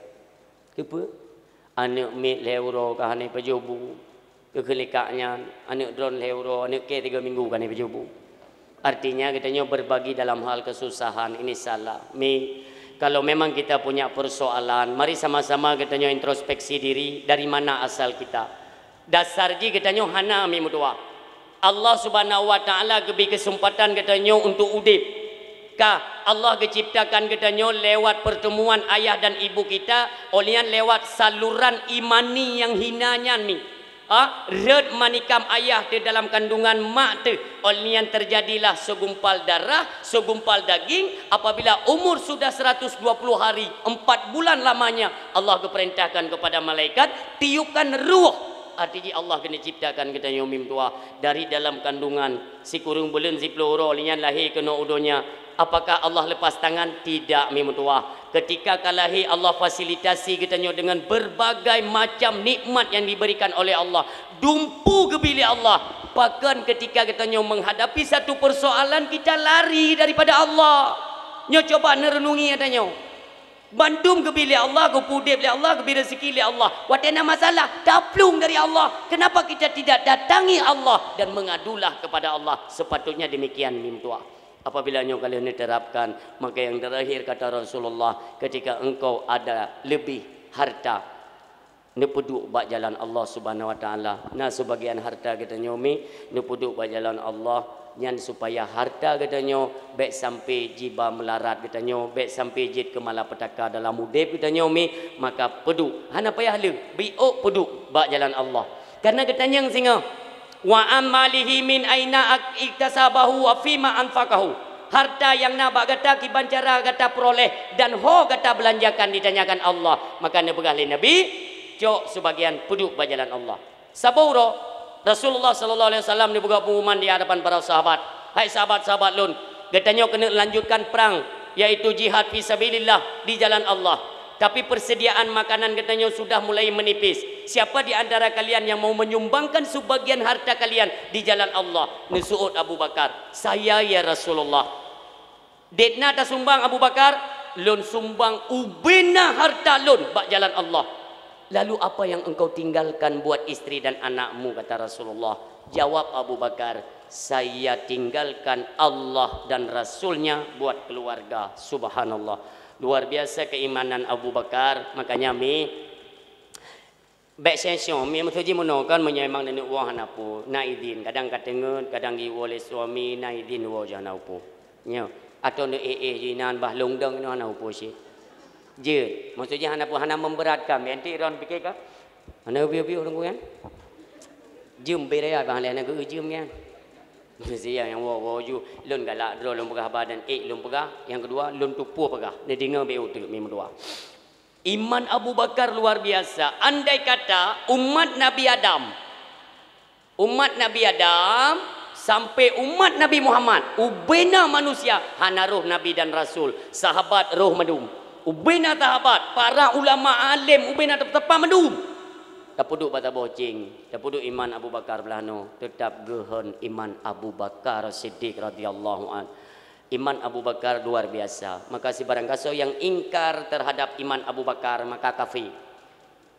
Keupeue? Aneuk miet lhée uroe ka hana pajoh bu. Keu keulikak nyan, aneuk droen lhée uroe, aneuk kée tiga minggu ka hana pajoh bu. Artinya, geutanyoe berbagi dalam hal kesusahan, ini salah. Mi, kalau memang kita punya persoalan, mari sama-sama geutanyoe introspeksi diri, dari mana asal kita. Dasar jih geutanyoe hana mi meutuwah. Allah Subhanahu wa Ta'ala geubri keuseumpatan geutanyoe untuk udeb. Ka, Allah geuciptakan geutanyoe lewat pertemuan ayah dan ibu kita, oleh nyan lewat saluran imani nyang hina nyan mi. Ha, rot manikam ayah teuh dalam kandungan mak teuh, oleh nyan terjadilah segumpal darah, segumpal daging. Apabila umur sudah seratus dua puluh hari, empat bulan lamanya, Allah geupeurintahkan kepada malaikat, tiupkan ruh. Arti jih Allah keuneuk ciptakan geutanyoe mi meutuwah dari dalam kandungan sikureueng buleuen siplôh uroe, lheueh nyan lahé keunoe u donya. Apakah Allah lepas tangan? Tidak, mi meutuwah. Ketika ka lahé, Allah fasilitasi geutanyoe dengan berbagai macam nikmat yang diberikan oleh Allah. Dumpeue geubri lé Allah. Pakon ketika geutanyoe menghadapi satu persoalan, kita lari daripada Allah. Nyoe coba neureunungi geutanyoe. Bandum geubri lé Allah, geupeuudeb lé Allah, geubri rezeki lé Allah. Watée na masalah, taplueng dari Allah. Kenapa kita tidak datangi Allah dan mengadulah kepada Allah? Sepatutnya demikian, mi meutuwah. Apabila nyoe ka lheueh neuterapkan, maka yang terakhir kata Rasulullah, ketika engkau ada lebih harta, neupeuduek bak jalan Allah Subhanahu wa Ta'ala. Na seubagian harta geutanyoe mi neupeuduek bak jalan Allah, nyan supaya harta geutanyoe bék sampai jiba meularat geutanyoe, bék sampai jeuet keu malapetaka dalam udeb geutanyoe mi, maka peuduek. Hana payah lheueh, biôk peuduek bak jalan Allah. Karena geutanyong singoh, "Wa an malihi min aina ak-, iktasabahu wa fima anfaqahu." Harta nyang na bak gata kiban cara gata peuroléh dan ho gata beulanjakan ditanyakan Allah. Maka neupeugah lé Nabi, "Cok seubagian peuduek bak jalan Allah." Saboh uroe, Rasulullah sallallahu alaihi wasallam neupeugah pengumuman di hadapan para sahabat, "Hai sahabat-sahabat lôn, geutanyoe keuneuk lanjutkan prang, yaitu jihad fi sabilillah di jalan Allah. Tapi persediaan makanan geutanyoe sudah mulai menipis. Siapa di antara kalian yang mau menyumbangkan sebagian harta kalian di jalan Allah?" Neuseuôt Abu Bakar, "Saya, ya Rasulullah." "Dek na tasumbang, Abu Bakar?" "Lôn sumbang ubena harta lôn bak jalan Allah." "Lalu apa yang engkau tinggalkan buat istri dan anakmu?" kata Rasulullah. Jawab Abu Bakar, "Saya tinggalkan Allah dan Rasulnya buat keluarga." Subhanallah. Luar biasa keimanan Abu Bakar. Makanya mi, bék seng-seng, mi maksud jih meunoe kan, meunyoe memang neuneuk woe hana peue, na idin. Kadang ka teungeut, kadang jiwoe lé suami, na idin woe jih hana peue. Nyoe, atau neuk éh-éh jih inan bah lôn dong inoe hana peue cit. Jeuet, maksud jih hana peue, hana memberatkan. Biar nanti droen pike ka, hana ubit-ubit ureueng kan? Jeuem beu raya bah lé hana geu jeuem kan? Meusia nyang woe-woe ju, lôn galak droe lôn peugah haba dan ék lôn peugah. Nyang keudua, lôn tupeue peugah. Neudeungoe bék uteuk mi meutuwah. Iman Abu Bakar luar biasa. Andai kata umat Nabi Adam, umat Nabi Adam sampai umat Nabi Muhammad, ubena manusia hana roh nabi dan rasul, sahabat roh mandum. Ubena sahabat, para ulama alim, ubena teumpat mandum. Tapeuduek bak saboh céng, tapeuduek iman Abu Bakar blah noe, teutap geuhon iman Abu Bakar Siddiq radhiyallahu anh. Iman Abu Bakar luar biasa. Maka sibarang gasoe nyang ingkar terhadap iman Abu Bakar, maka kafé.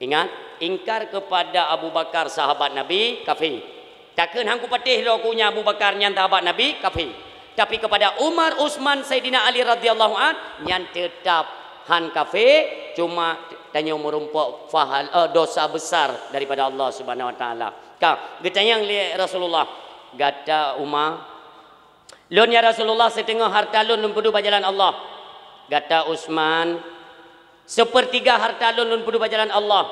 Ingat, ingkar kepada Abu Bakar, sahabat Nabi, kafé. Takheun han kupatéh droe ku nyan Abu Bakar nyan sahabat Nabi, kafé. Tapi kepada Umar, Utsman, Saidina Ali radhiyallahu anh, nyan teutap han kafé, cuma tanyoe meurumpok fahal-, eh, dosa besar daripada Allah Subhanahu wa Taala. Ka, geutanyong lé Rasulullah, "Gata Umar, Lôn, ya Rasulullah, siteungoh harta lôn, lôn peuduek bak jalan Allah. Gata Utsman, seupeurtiga harta lôn, lôn peuduek bak jalan Allah.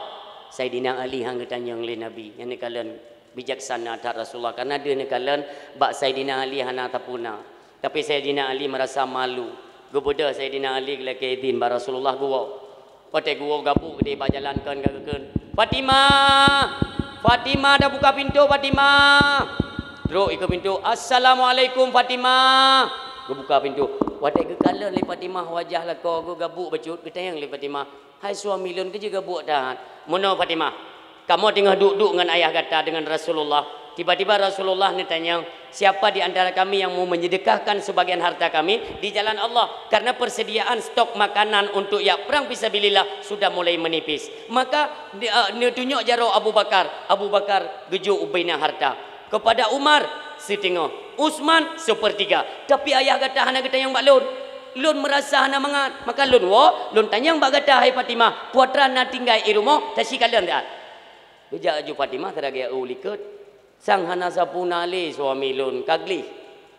Saidina Ali han geutanyong lé Nabi, nyang neukalon bijaksana that Rasulullah, karena deuh neukalon bak Saidina Ali hana tapuna. Tapi Saidina Ali meurasa malu. Geubeudôh Saidina Ali geulakée idhin bak Rasulullah geuwoe. Watée geuwoe gabuk keudeh bak jalan kon ka geukheun, "Fatimah! Fatimah, dah buka pintoe, Fatimah!" Trok ikeue pintoe, "Assalamualaikum, Fatimah!" Geubuka pintoe. Watée geukalon lé Fatimah wajah lakoe geuh gabuk bacut, geutanyong lé Fatimah, "Hai suami lôn, keuh jeuet gabuk that?" "Meunoe, Fatimah, kamoe teungoh duek-duek ngon ayah gata deungon Rasulullah. Tiba-tiba Rasulullah neutanyong, 'Siapa di antara kami yang mau menyedekahkan sebagian harta kami di jalan Allah?' Karena persediaan stok makanan untuk yak perang fisabilillah sudah mulai menipis. Maka, di-, eh, neutunyok jaroe Abu Bakar. Abu Bakar geujok ubena harta. Kepada Umar, siteungoh. Utsman, seupeurtiga. Tapi ayah gata hana geutanyong bak lôn. Lôn meurasa hana mangat. Maka lôn woe, lôn tanyong bak gata, hai Fatimah, peue atra na tinggai i rumoh, tasikalon that." Geujak laju Fatimah teuragée u likot. "Sang hana sapeue na lé suami lôn, ka gleh.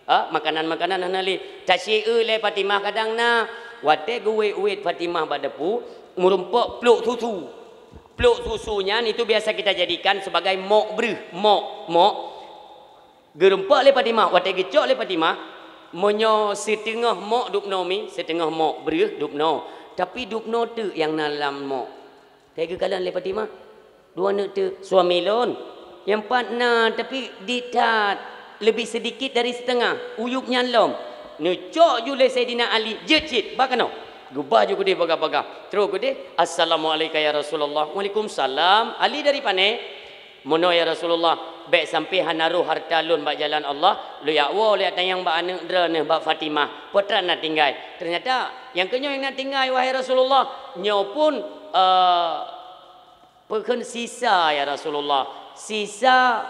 Ha, makanan-makanan hana lé." Tasieu lé Fatimah kadang na. Watée geuwet-wet Fatimah bak dapu, meurumpok plok susu. Plok susu nyan itu biasa kita jadikan sebagai mok breuh, mok, mok. Geurumpok lé Fatimah, watée geucok lé Fatimah, meunyoe siteungoh mok dubnoe mi, siteungoh mok breuh dubnoe, tapi dubnoe teuk nyang na lam mok. Ka geukalon lé Fatimah, dua neuk teuk, "Suami lôn, nyang pat na, tapi diet that, lebih sedikit dari setengah, uyueb nyan lom." Neucok ju lé Saidina Ali, jeuet cit, ba keunoe. Geuba ju keudeh bagah-bagah. Trok keudeh, "Assalamualaikum ya Rasulullah." "Waalaikumsalam. Ali dari pane?" "Meunoe ya Rasulullah, bék sampai hana rhoh harta lôn bak jalan Allah, lôn jak woe lôn jak tanyong bak aneuk droeneuh, bak Fatimah, peue atra na tinggai." Ternyata nyang keunyoe nyang na tinggai, wahai Rasulullah, nyoe pun, eh, peue kheun sisa ya Rasulullah, sisa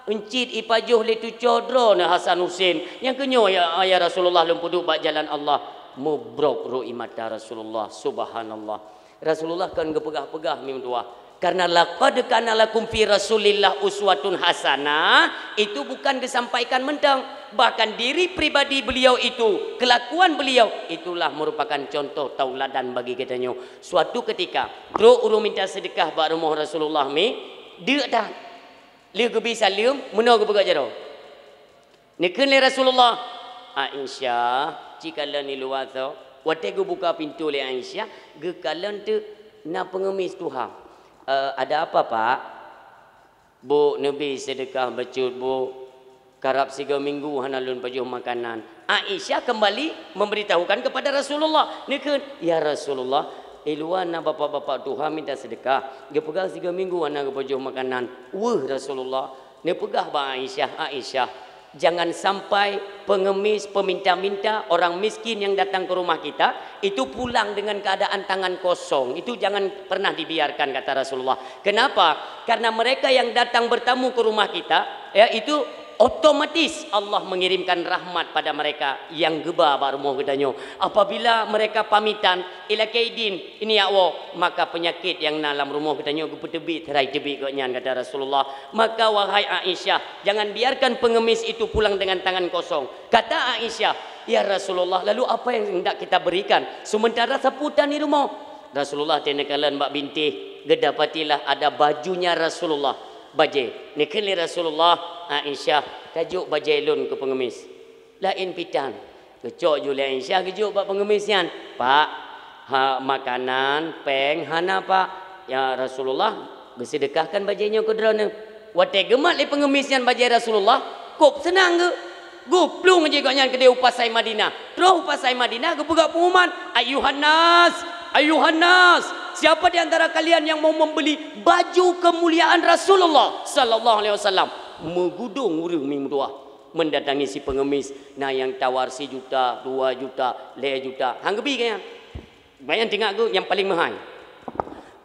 euncit ipajoh lé tucoe droeneuh Hasan Husein. Nyang keunyoe ya, ya Rasulullah, lôn peuduek bak jalan Allah. Mubrok rhot ie mata Rasulullah, subhanallah. Rasulullah kon geupeugah-peugah meutuah. Karena laqad kana lakum fi Rasulillah uswatun hasanah, itu bukan disampaikan mentong. Bahkan diri pribadi beliau itu, kelakuan beliau, itulah merupakan contoh tauladan bagi geutanyoe. Suatu ketika, trok ureuëng minta seudeukah bak rumoh Rasulullah mi, deuk that. Lheueh geubi saleuem, meunoe geupeugah jaroe. Neukheun lé Rasulullah, "Aisyah, ci kalon i luwa soe." Watée geubuka pintoe lé Aisyah, geukalon teuk na peungeumis tuha. "Eh, ada apa, Pak?" "Bu, neubi seudeukah bacut, Bu. Karab sigoe minggu hana lôn pajoh makanan." Aisyah kembali memberitahukan kepada Rasulullah. Neukheun, "Ya Rasulullah, i luwa na bapak-bapak tuha minta seudeukah. Geupeugah sigoe minggu hana geupajoh makanan." Weueh Rasulullah. Neupeugah bak Aisyah, "Aisyah, jangan sampai pengemis, peminta-minta, orang miskin yang datang ke rumah kita, itu pulang dengan keadaan tangan kosong. Itu jangan pernah dibiarkan," kata Rasulullah. Kenapa? Karena mereka yang datang bertamu ke rumah kita, ya, itu otomatis Allah mengirimkan rahmat pada mereka nyang geuba bak rumoh geutanyoe. Apabila mereka pamitan, ilakée idin, ini ya Allah, maka penyakit nyang na lam rumoh geutanyoe geupeuteubiet, teurai teubiet gobnyan, kata Rasulullah. Maka, wahai Aisyah, jangan biarkan pengemis itu pulang dengan tangan kosong. Kata Aisyah, "Ya Rasulullah, lalu apa yang hendak kita berikan, sementara sapeue tan di rumoh?" Rasulullah teuneuk kalon bak bintéh, geudapatilah ada bajunya Rasulullah, bajée. Neukheun lé Rasulullah, "Aisyah, tajok bajée lôn keu pengemis." Laén pitan. Geucok ju lé Aisyah geujok bak pengemis nyan. "Pak, ha, makanan, péng hana, Pak." "Ya Rasulullah, geuseudeukahkan bajée nyoe keu droeneuh." Watée geumat lé pengemis nyan bajée Rasulullah, kôb seunang geuh. Geuplueng jih gobnyan keudeh u pasai Madinah. Troh u pasai Madinah geupeugah pengumuman, "Ayuhan nas, ayuhan nas, siapa di antara kalian yang mau membeli baju kemuliaan Rasulullah sallallahu alaihi wasallam?" Meugudong ureuëng meutuah. Mendatangi si pengemis, na nyang tawar sijuta, dua juta, lhée juta. Han geubi keu nyan. Bak nyan teuingat geuh nyang paleng meuhai.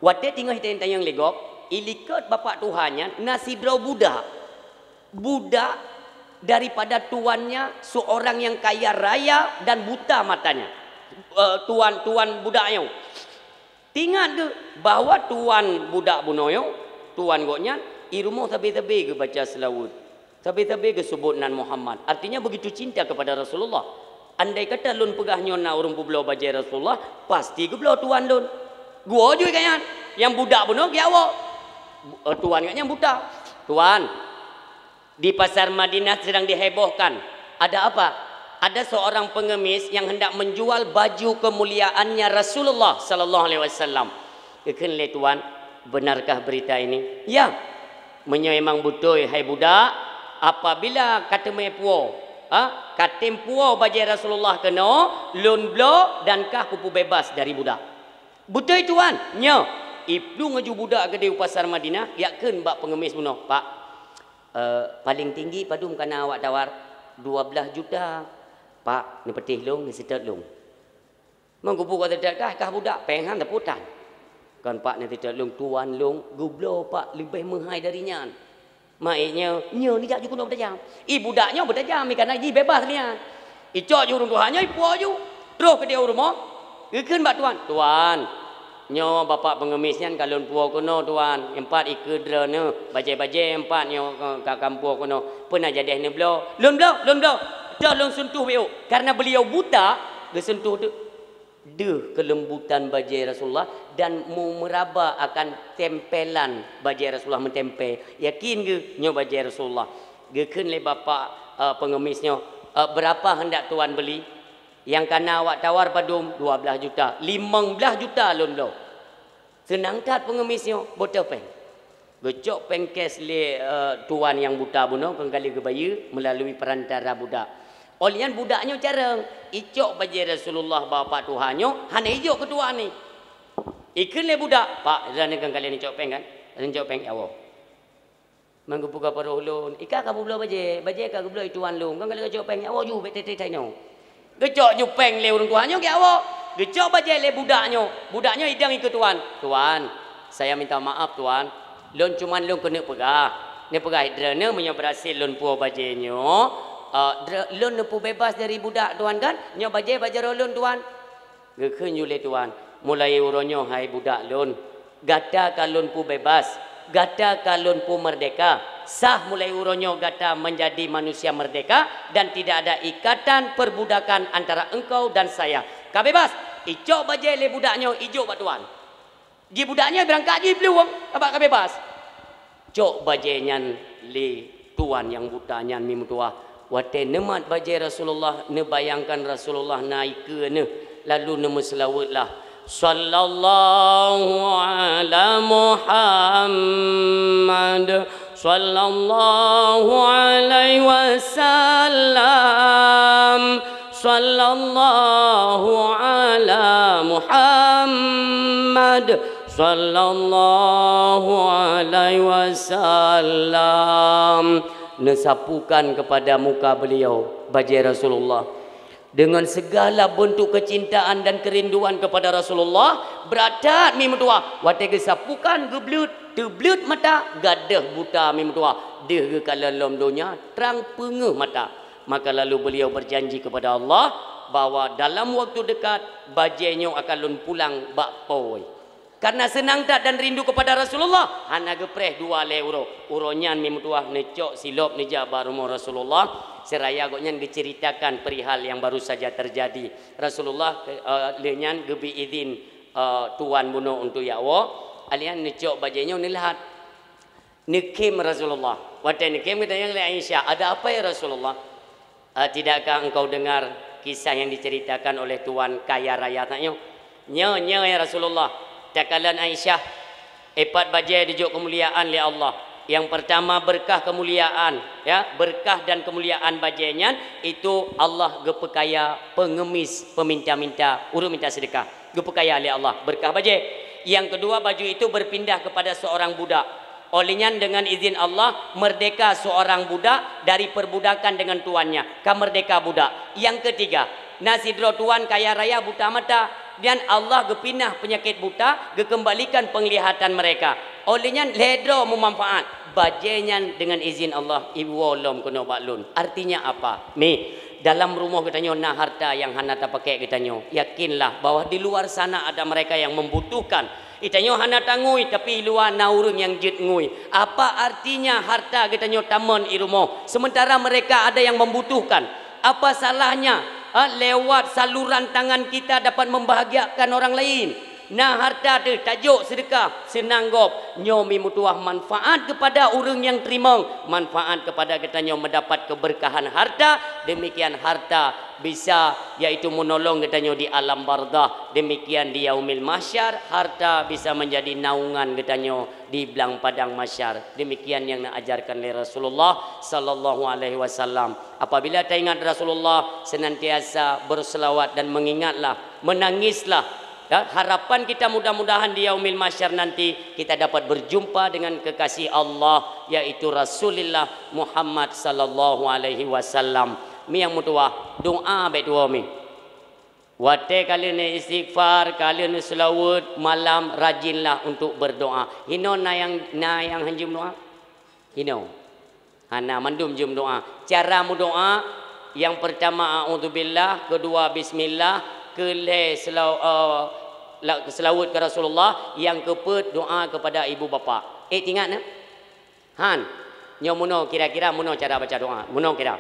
Watée teungoh itanyong-tanyong lé gob, ilikot bapak tuha nyan na sidroe budak. Budak daripada tuannya seorang yang kaya raya dan buta matanya. Eh, tuan, tuan budak nyoe. Teuingat geuh bahwa tuan budak bunoe nyoe, tuan gobnyan, i rumoh sabe-sabe geubaca seulaweuet. Sabe-sabe geusebut nan Muhammad, artinya begitu cinta kepada Rasulullah. Andai kata lôn peugah nyoe na ureuëng peubloe bajée Rasulullah, pasti geubloe tuan lôn. Geuwoe ju keu nyan, nyang budak bunoe geujak woe. Bu-, eh, tuan geuh nyang buta. "Tuan, di pasar Madinah sedang dihebohkan. Ada apa?" "Ada seorang pengemis yang hendak menjual baju kemuliaannya Rasulullah sallallahu alaihi wasallam." Geukheun lé tuan, "Benarkah berita ini?" "Ya." "Meunyoe memang beutôi, hai budak, apabila ka teumé puwoe, ha, ka tem puwoe bajée Rasulullah keunoe, lôn bloe dan kah kupeubeubaih dari budak." "Beutôi, tuan." "Nyoe." Iplueng laju budak keudeh u pasar Madinah, geujak kheun bak pengemis bunoe, "Pak, eh, paling tinggi padum ka na awak tawar?" "Dua belas juta." "Pak, neupatéh lôn, neuseutôt lôn." Meungeupeu ka teutot kah, kah budak, péng han teuputan. "Kon, Pak, neuteutot lôn, tuan lôn geubloe, Pak, leubeh meuhai dari nyan." "Ma ék nyoe?" "Nyoe neujak ju keunoe beutajam." I budak nyoe beutajam, i kana jih beubaih lian. Icok ju ureuëng tuha nyoe, ipuwoe ju. Troh keudeh u rumoh, geukheun bak tuan, "Tuan, nyoe bapak pengemis nyan ka lôn puwoe keunoe, tuan. Empat ikeue droeneuh, bajée-bajée empat nyoe ka, ka lôn puwoe keunoe. Peue na jadeh neubloe?" "Lôn bloe, lôn bloe." Toh lôn suntoh beu. Karena beliau buta, geusuntoh deuh. Deuh keulembutan bajée Rasulullah dan mu-, meuraba akan tempelan bajée Rasulullah meutempel. Yakin geuh nyoe bajée Rasulullah. Geukheun lé bapak, eh, pengemis nyoe, "Eh, berapa hendak tuan beli?" "Nyang kana awak tawar padum?" "Dua belas juta." "Limong belas juta lôn bloe." Seunang that pengemis nyoe, beutoh péng. Geucok péng cash lé, eh, tuan nyang buta bunoe, keuneuk kali geubayeue meulalu perantara budak. Óh lheueh nyan budak nyoe carông, icok bajée Rasulullah bak bapak tuha nyoe, hana ijok keu tuan nyoe. Ikheun lé budak, "Pak, droeneuh keuneuk kali neucok péng kan? Neucok péng, ya Allah." "Meungeupeu ka parôh lôn, ika ka peubloe bajée, bajée ka geubloe i tuan lôn, keuneuk kali geucok péng, ya Allah, ju bék teutai-teutai nyoe." Geucok ju péng lé ureuëng tuha nyoe geujak woe. Geucok bajée lé budak nyoe. Budak nyoe idong ikeue tuan. "Tuan, saya minta maaf, tuan. Lôn cuman lôn keuneuk peugah. Neupeugah droeneuh meunyoe beurhasil lôn puwoe bajée nyoe, eh, dre-, lôn neupeubeubaih dari budak, tuan, kan? Nyoe bajée bak jaroe lôn, tuan." Geukheun ju lé tuan, "Mulai uroe nyoe, hai budak lôn, gata ka lôn peubeubaih, gata ka lôn peumeurdeka. Sah mulai uroe nyoe gata menjadi manusia merdeka dan tidak ada ikatan perbudakan antara engkau dan saya. Ka beubaih." Icok bajée lé budak nyoe ijok bak tuan. Di budak nyoe beurangkat jih blueng, abak ka beubaih. Cok bajée nyan lé tuan nyang buta nyan mi meutuwah. Watée neumat bajée Rasulullah, neubayangkan Rasulullah na ikeue neuh, lalu neumeuseulaweuet lah, "Sallallahu ala Muhammad, sallallahu alaihi wasallam, sallallahu ala Muhammad, sallallahu alaihi wasallam." Neusapukan kepada muka beliau bajée Rasulullah. Dengan segala bentuk kecintaan dan kerinduan kepada Rasulullah, brat that mi meutuwah. Watée geusapukan, geubleut, teubleut mata, gadôh buta mi meutuwah. Deuh geukalon lom donya, trang peungeuh mata. Maka lalu beliau berjanji kepada Allah bahwa dalam waktu dekat, bajée nyoe akan lôn pulang bak Po. Karena seunang that dan rindu kepada Rasulullah, hana geupreh dua lhée uroe. Uroe nyan mi meutuwah neucok silop neujak bak rumoh Rasulullah, seraya gobnyan geuceuritakan perihal nyang baru saja terjadi. Rasulullah, eh, lheueh nyan geubri idhin, eh, tuan bunoe untuk jak woe. Alheueh nyan neucok bajée nyoe neulhat. Neukhém Rasulullah. Watée neukhém geutanyong lé Aisyah, "Ada apa ya Rasulullah?" "Eh, tidakkah engkau dengar kisah yang diceritakan oleh tuan kaya raya tadi nyoe?" "Nyoe, nyoe ya Rasulullah. Takalon Aisyah, empat bajée dijok keumuliaan lé Allah. Yang pertama berkah kemuliaan, ya, berkah dan kemuliaan bajée nyan itu Allah geupeukaya pengemis, peminta-minta, ureuëng minta seudeukah. Geupeukaya lé Allah, berkah bajée. Yang kedua, baju itu berpindah kepada seorang budak. Óh lheueh nyan, dengan izin Allah, merdeka seorang budak dari perbudakan dengan tuannya, ka merdeka budak. Yang ketiga, na sidroe tuan kaya raya buta mata, dan Allah geupinah penyakit buta, geukeumbalikan penglihatan mereka. Óh lheueh nyan, lhée droe meumanfaat. Bajée nyan dengan izin Allah iwoe lom keunoe bak lôn. Artinya apa? Mi, dalam rumoh geutanyoe na harta nyang hana tapakék geutanyoe. Yakinlah bahwa di luar sana ada mereka yang membutuhkan. Geutanyoe hana tangui, tapi luwa na ureuëng nyang jeuet ngui. Apa artinya harta geutanyoe tamon i rumoh, sementara mereka ada yang membutuhkan? Apa salahnya, ha, lewat saluran tangan kita dapat membahagiakan orang lain? Na harta teuh tajok seudeukah, seunang gob. Nyoe mi meutuwah manfaat keupada ureuëng nyang teurimong, manfaat keupada geutanyoe meudapat keubeurkahan harta, demikian harta bisa, yaitu meunolong geutanyoe di alam barzakh, demikian di yaumil mahsyar, harta bisa menjadi naungan geutanyoe di blang padang mahsyar. Demikian yang neuajarkan lé Rasulullah sallallahu alaihi wasallam. Apabila taingat Rasulullah, senantiasa berselawat dan mengingatlah, menangislah. Ya, harapan kita mudah-mudahan di yaumil mahsyar nanti kita dapat berjumpa dengan kekasih Allah, yaitu Rasulullah Muhammad sallallahu alaihi wasallam. Mi nyang meutuwah, doa bék tuwoe mi. Watée ka lheueh istighfar, ka lheueh seulaweuet malam, rajinlah untuk berdoa. Hinoe na nyang, na nyang hanjeuem doa? Hinoe. Hana, mandum jeuem doa. Cara meudoa, yang pertama a'udzubillah, kedua bismillah, keulhée seulaw-, eh, la-, seulaweuet keu Rasulullah, nyang keupeuet doa kepada ibu bapak. Eh, ingat na? Han. Nyoe meunoe kira-kira meunoe cara baca doa. Meunoe kira.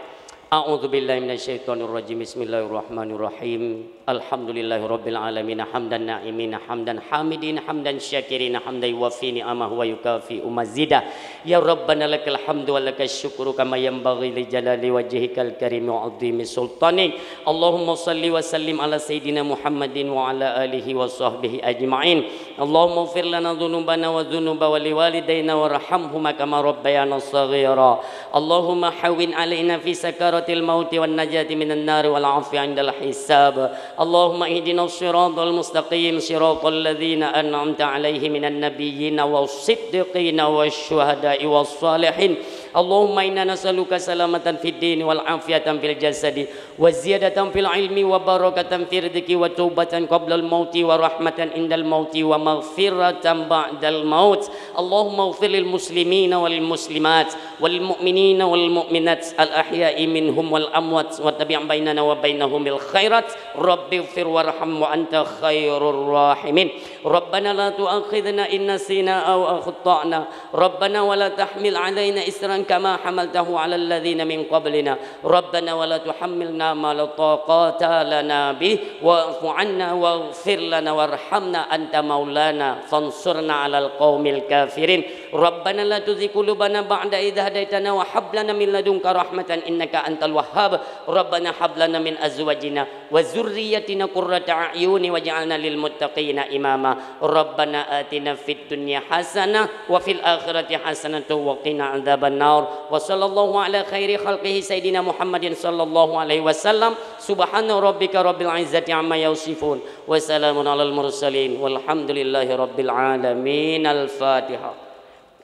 A'udzubillahi minasyaitonirrajim. Bismillahirrahmanirrahim. Alhamdulillahirabbil alamin. Hamdan na'imina, hamdan hamidin, hamdan syakirin, hamdan yuwafi ni'amahu wa yukafi'u mazidah. Ya Rabbana lakal hamdu wa lakasy syukru kama yanbaghi li jalali wajhikal karim wa 'azimi sultanik. Allahumma shalli wa sallim ala sayyidina Muhammadin wa ala alihi wa sahbihi ajma'in. Allahumma ighfir lana dzunubana wa dzunuba wali walidaina warhamhuma kama rabbayana shaghira. Allahumma hawwin 'alaina fi sakaratil mauti wan najati minan nari wal 'afwi 'indal hisab. Allahumma ihdinas siratal mustaqim, siratal ladzina an'amta 'alaihim minan nabiyyina was siddiqina wasy syuhada'i was shalihin. Allahumma inna nas'aluka salamatan fid dini wal 'afiyatan fil jasadi wa ziyadatan fil ilmi wa barakatan fir rizqi wa taubatan qablal mauti wa rahmatan indal mauti wa maghfiratan ba'dal maut. Allahumma ighfir lil muslimina wal muslimat wal mu'minina wal mu'minat al ahya'i minhum wal amwat wa tabi' bainana wa bainahum bil khairat. Rabbighfir warham wa anta khairur rahimin. Rabbana la tu'akhidna in nasina aw akhtana. Rabbana wa la tahmil 'alaina isran kama hamaltahu 'alal ladzina min qablina. Rabbana wa la tuhammilna ma la taqata lana bih, wa'fu 'anna waghfir lana warhamna anta maulana fansurna 'alal qaumil kafirin. Rabbana la tuzigh qulubana ba'da idh hadaitana wa hab lana min ladunka rahmatan innaka antal wahhab. Rabbana hab lana min azwajina wa dzurriyyatina qurrata a'yuni waj'alna lil muttaqina imama. Rabbana atina fid dunya hasanah wa fil akhirati hasanah wa qina adzabannar. Wa sallallahu ala khairi khalqihi sayyidina Muhammadin sallallahu alaihi wasallam. Subhana rabbika rabbil izzati amma yasifun. Wa salamun alal mursalin. Walhamdulillahi rabbil alamin. Al-Fatihah.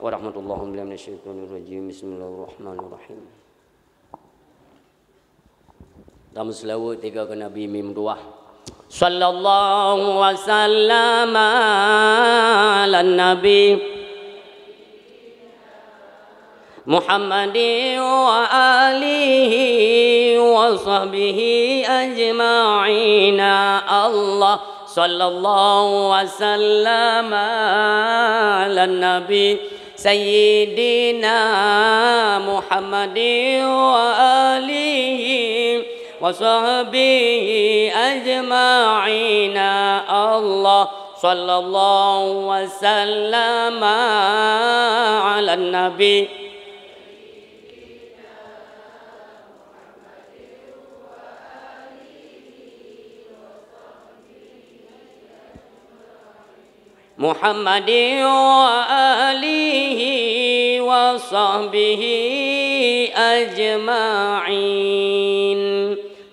Warahmatullahi wabarakatuh. Bismillahirrahmanirrahim. Tameuseulaweuet tiga keu Nabi mim dua. Sallallahu wasallam ala Nabi Muhammadin wa alihi wa sahbihi ajma'ina. Allah sallallahu wasallam ala Nabi Sayyidina Muhammadin wa alihi wa sahbihi ajma'ina. Allah sallallahu wa sallama ala nabi. Muhammadin wa alihi wa sahbihi ajma'in.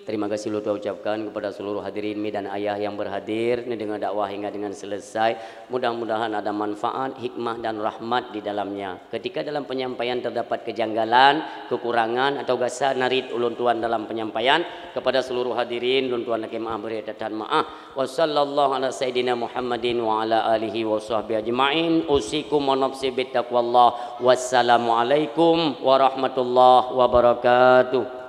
Terima kasih lôn ucapkan kepada seluruh hadirin mi dan ayah yang berhadir, neudeungoe dakwah hingga dengan selesai. Mudah-mudahan ada manfaat, hikmah, dan rahmat di dalamnya. Ketika dalam penyampaian terdapat kejanggalan, kekurangan, atau gasa narit ulôn tuan dalam penyampaian, kepada seluruh hadirin, lôn tuan lakée meu'ah bri that-that meu'ah. Wa sallallahu ala sayyidina Muhammadin wa ala alihi wa sahbihi ajma'in. Usikum wa nafsi bittaqwallah. Wassalamualaikum warahmatullahi wabarakatuh.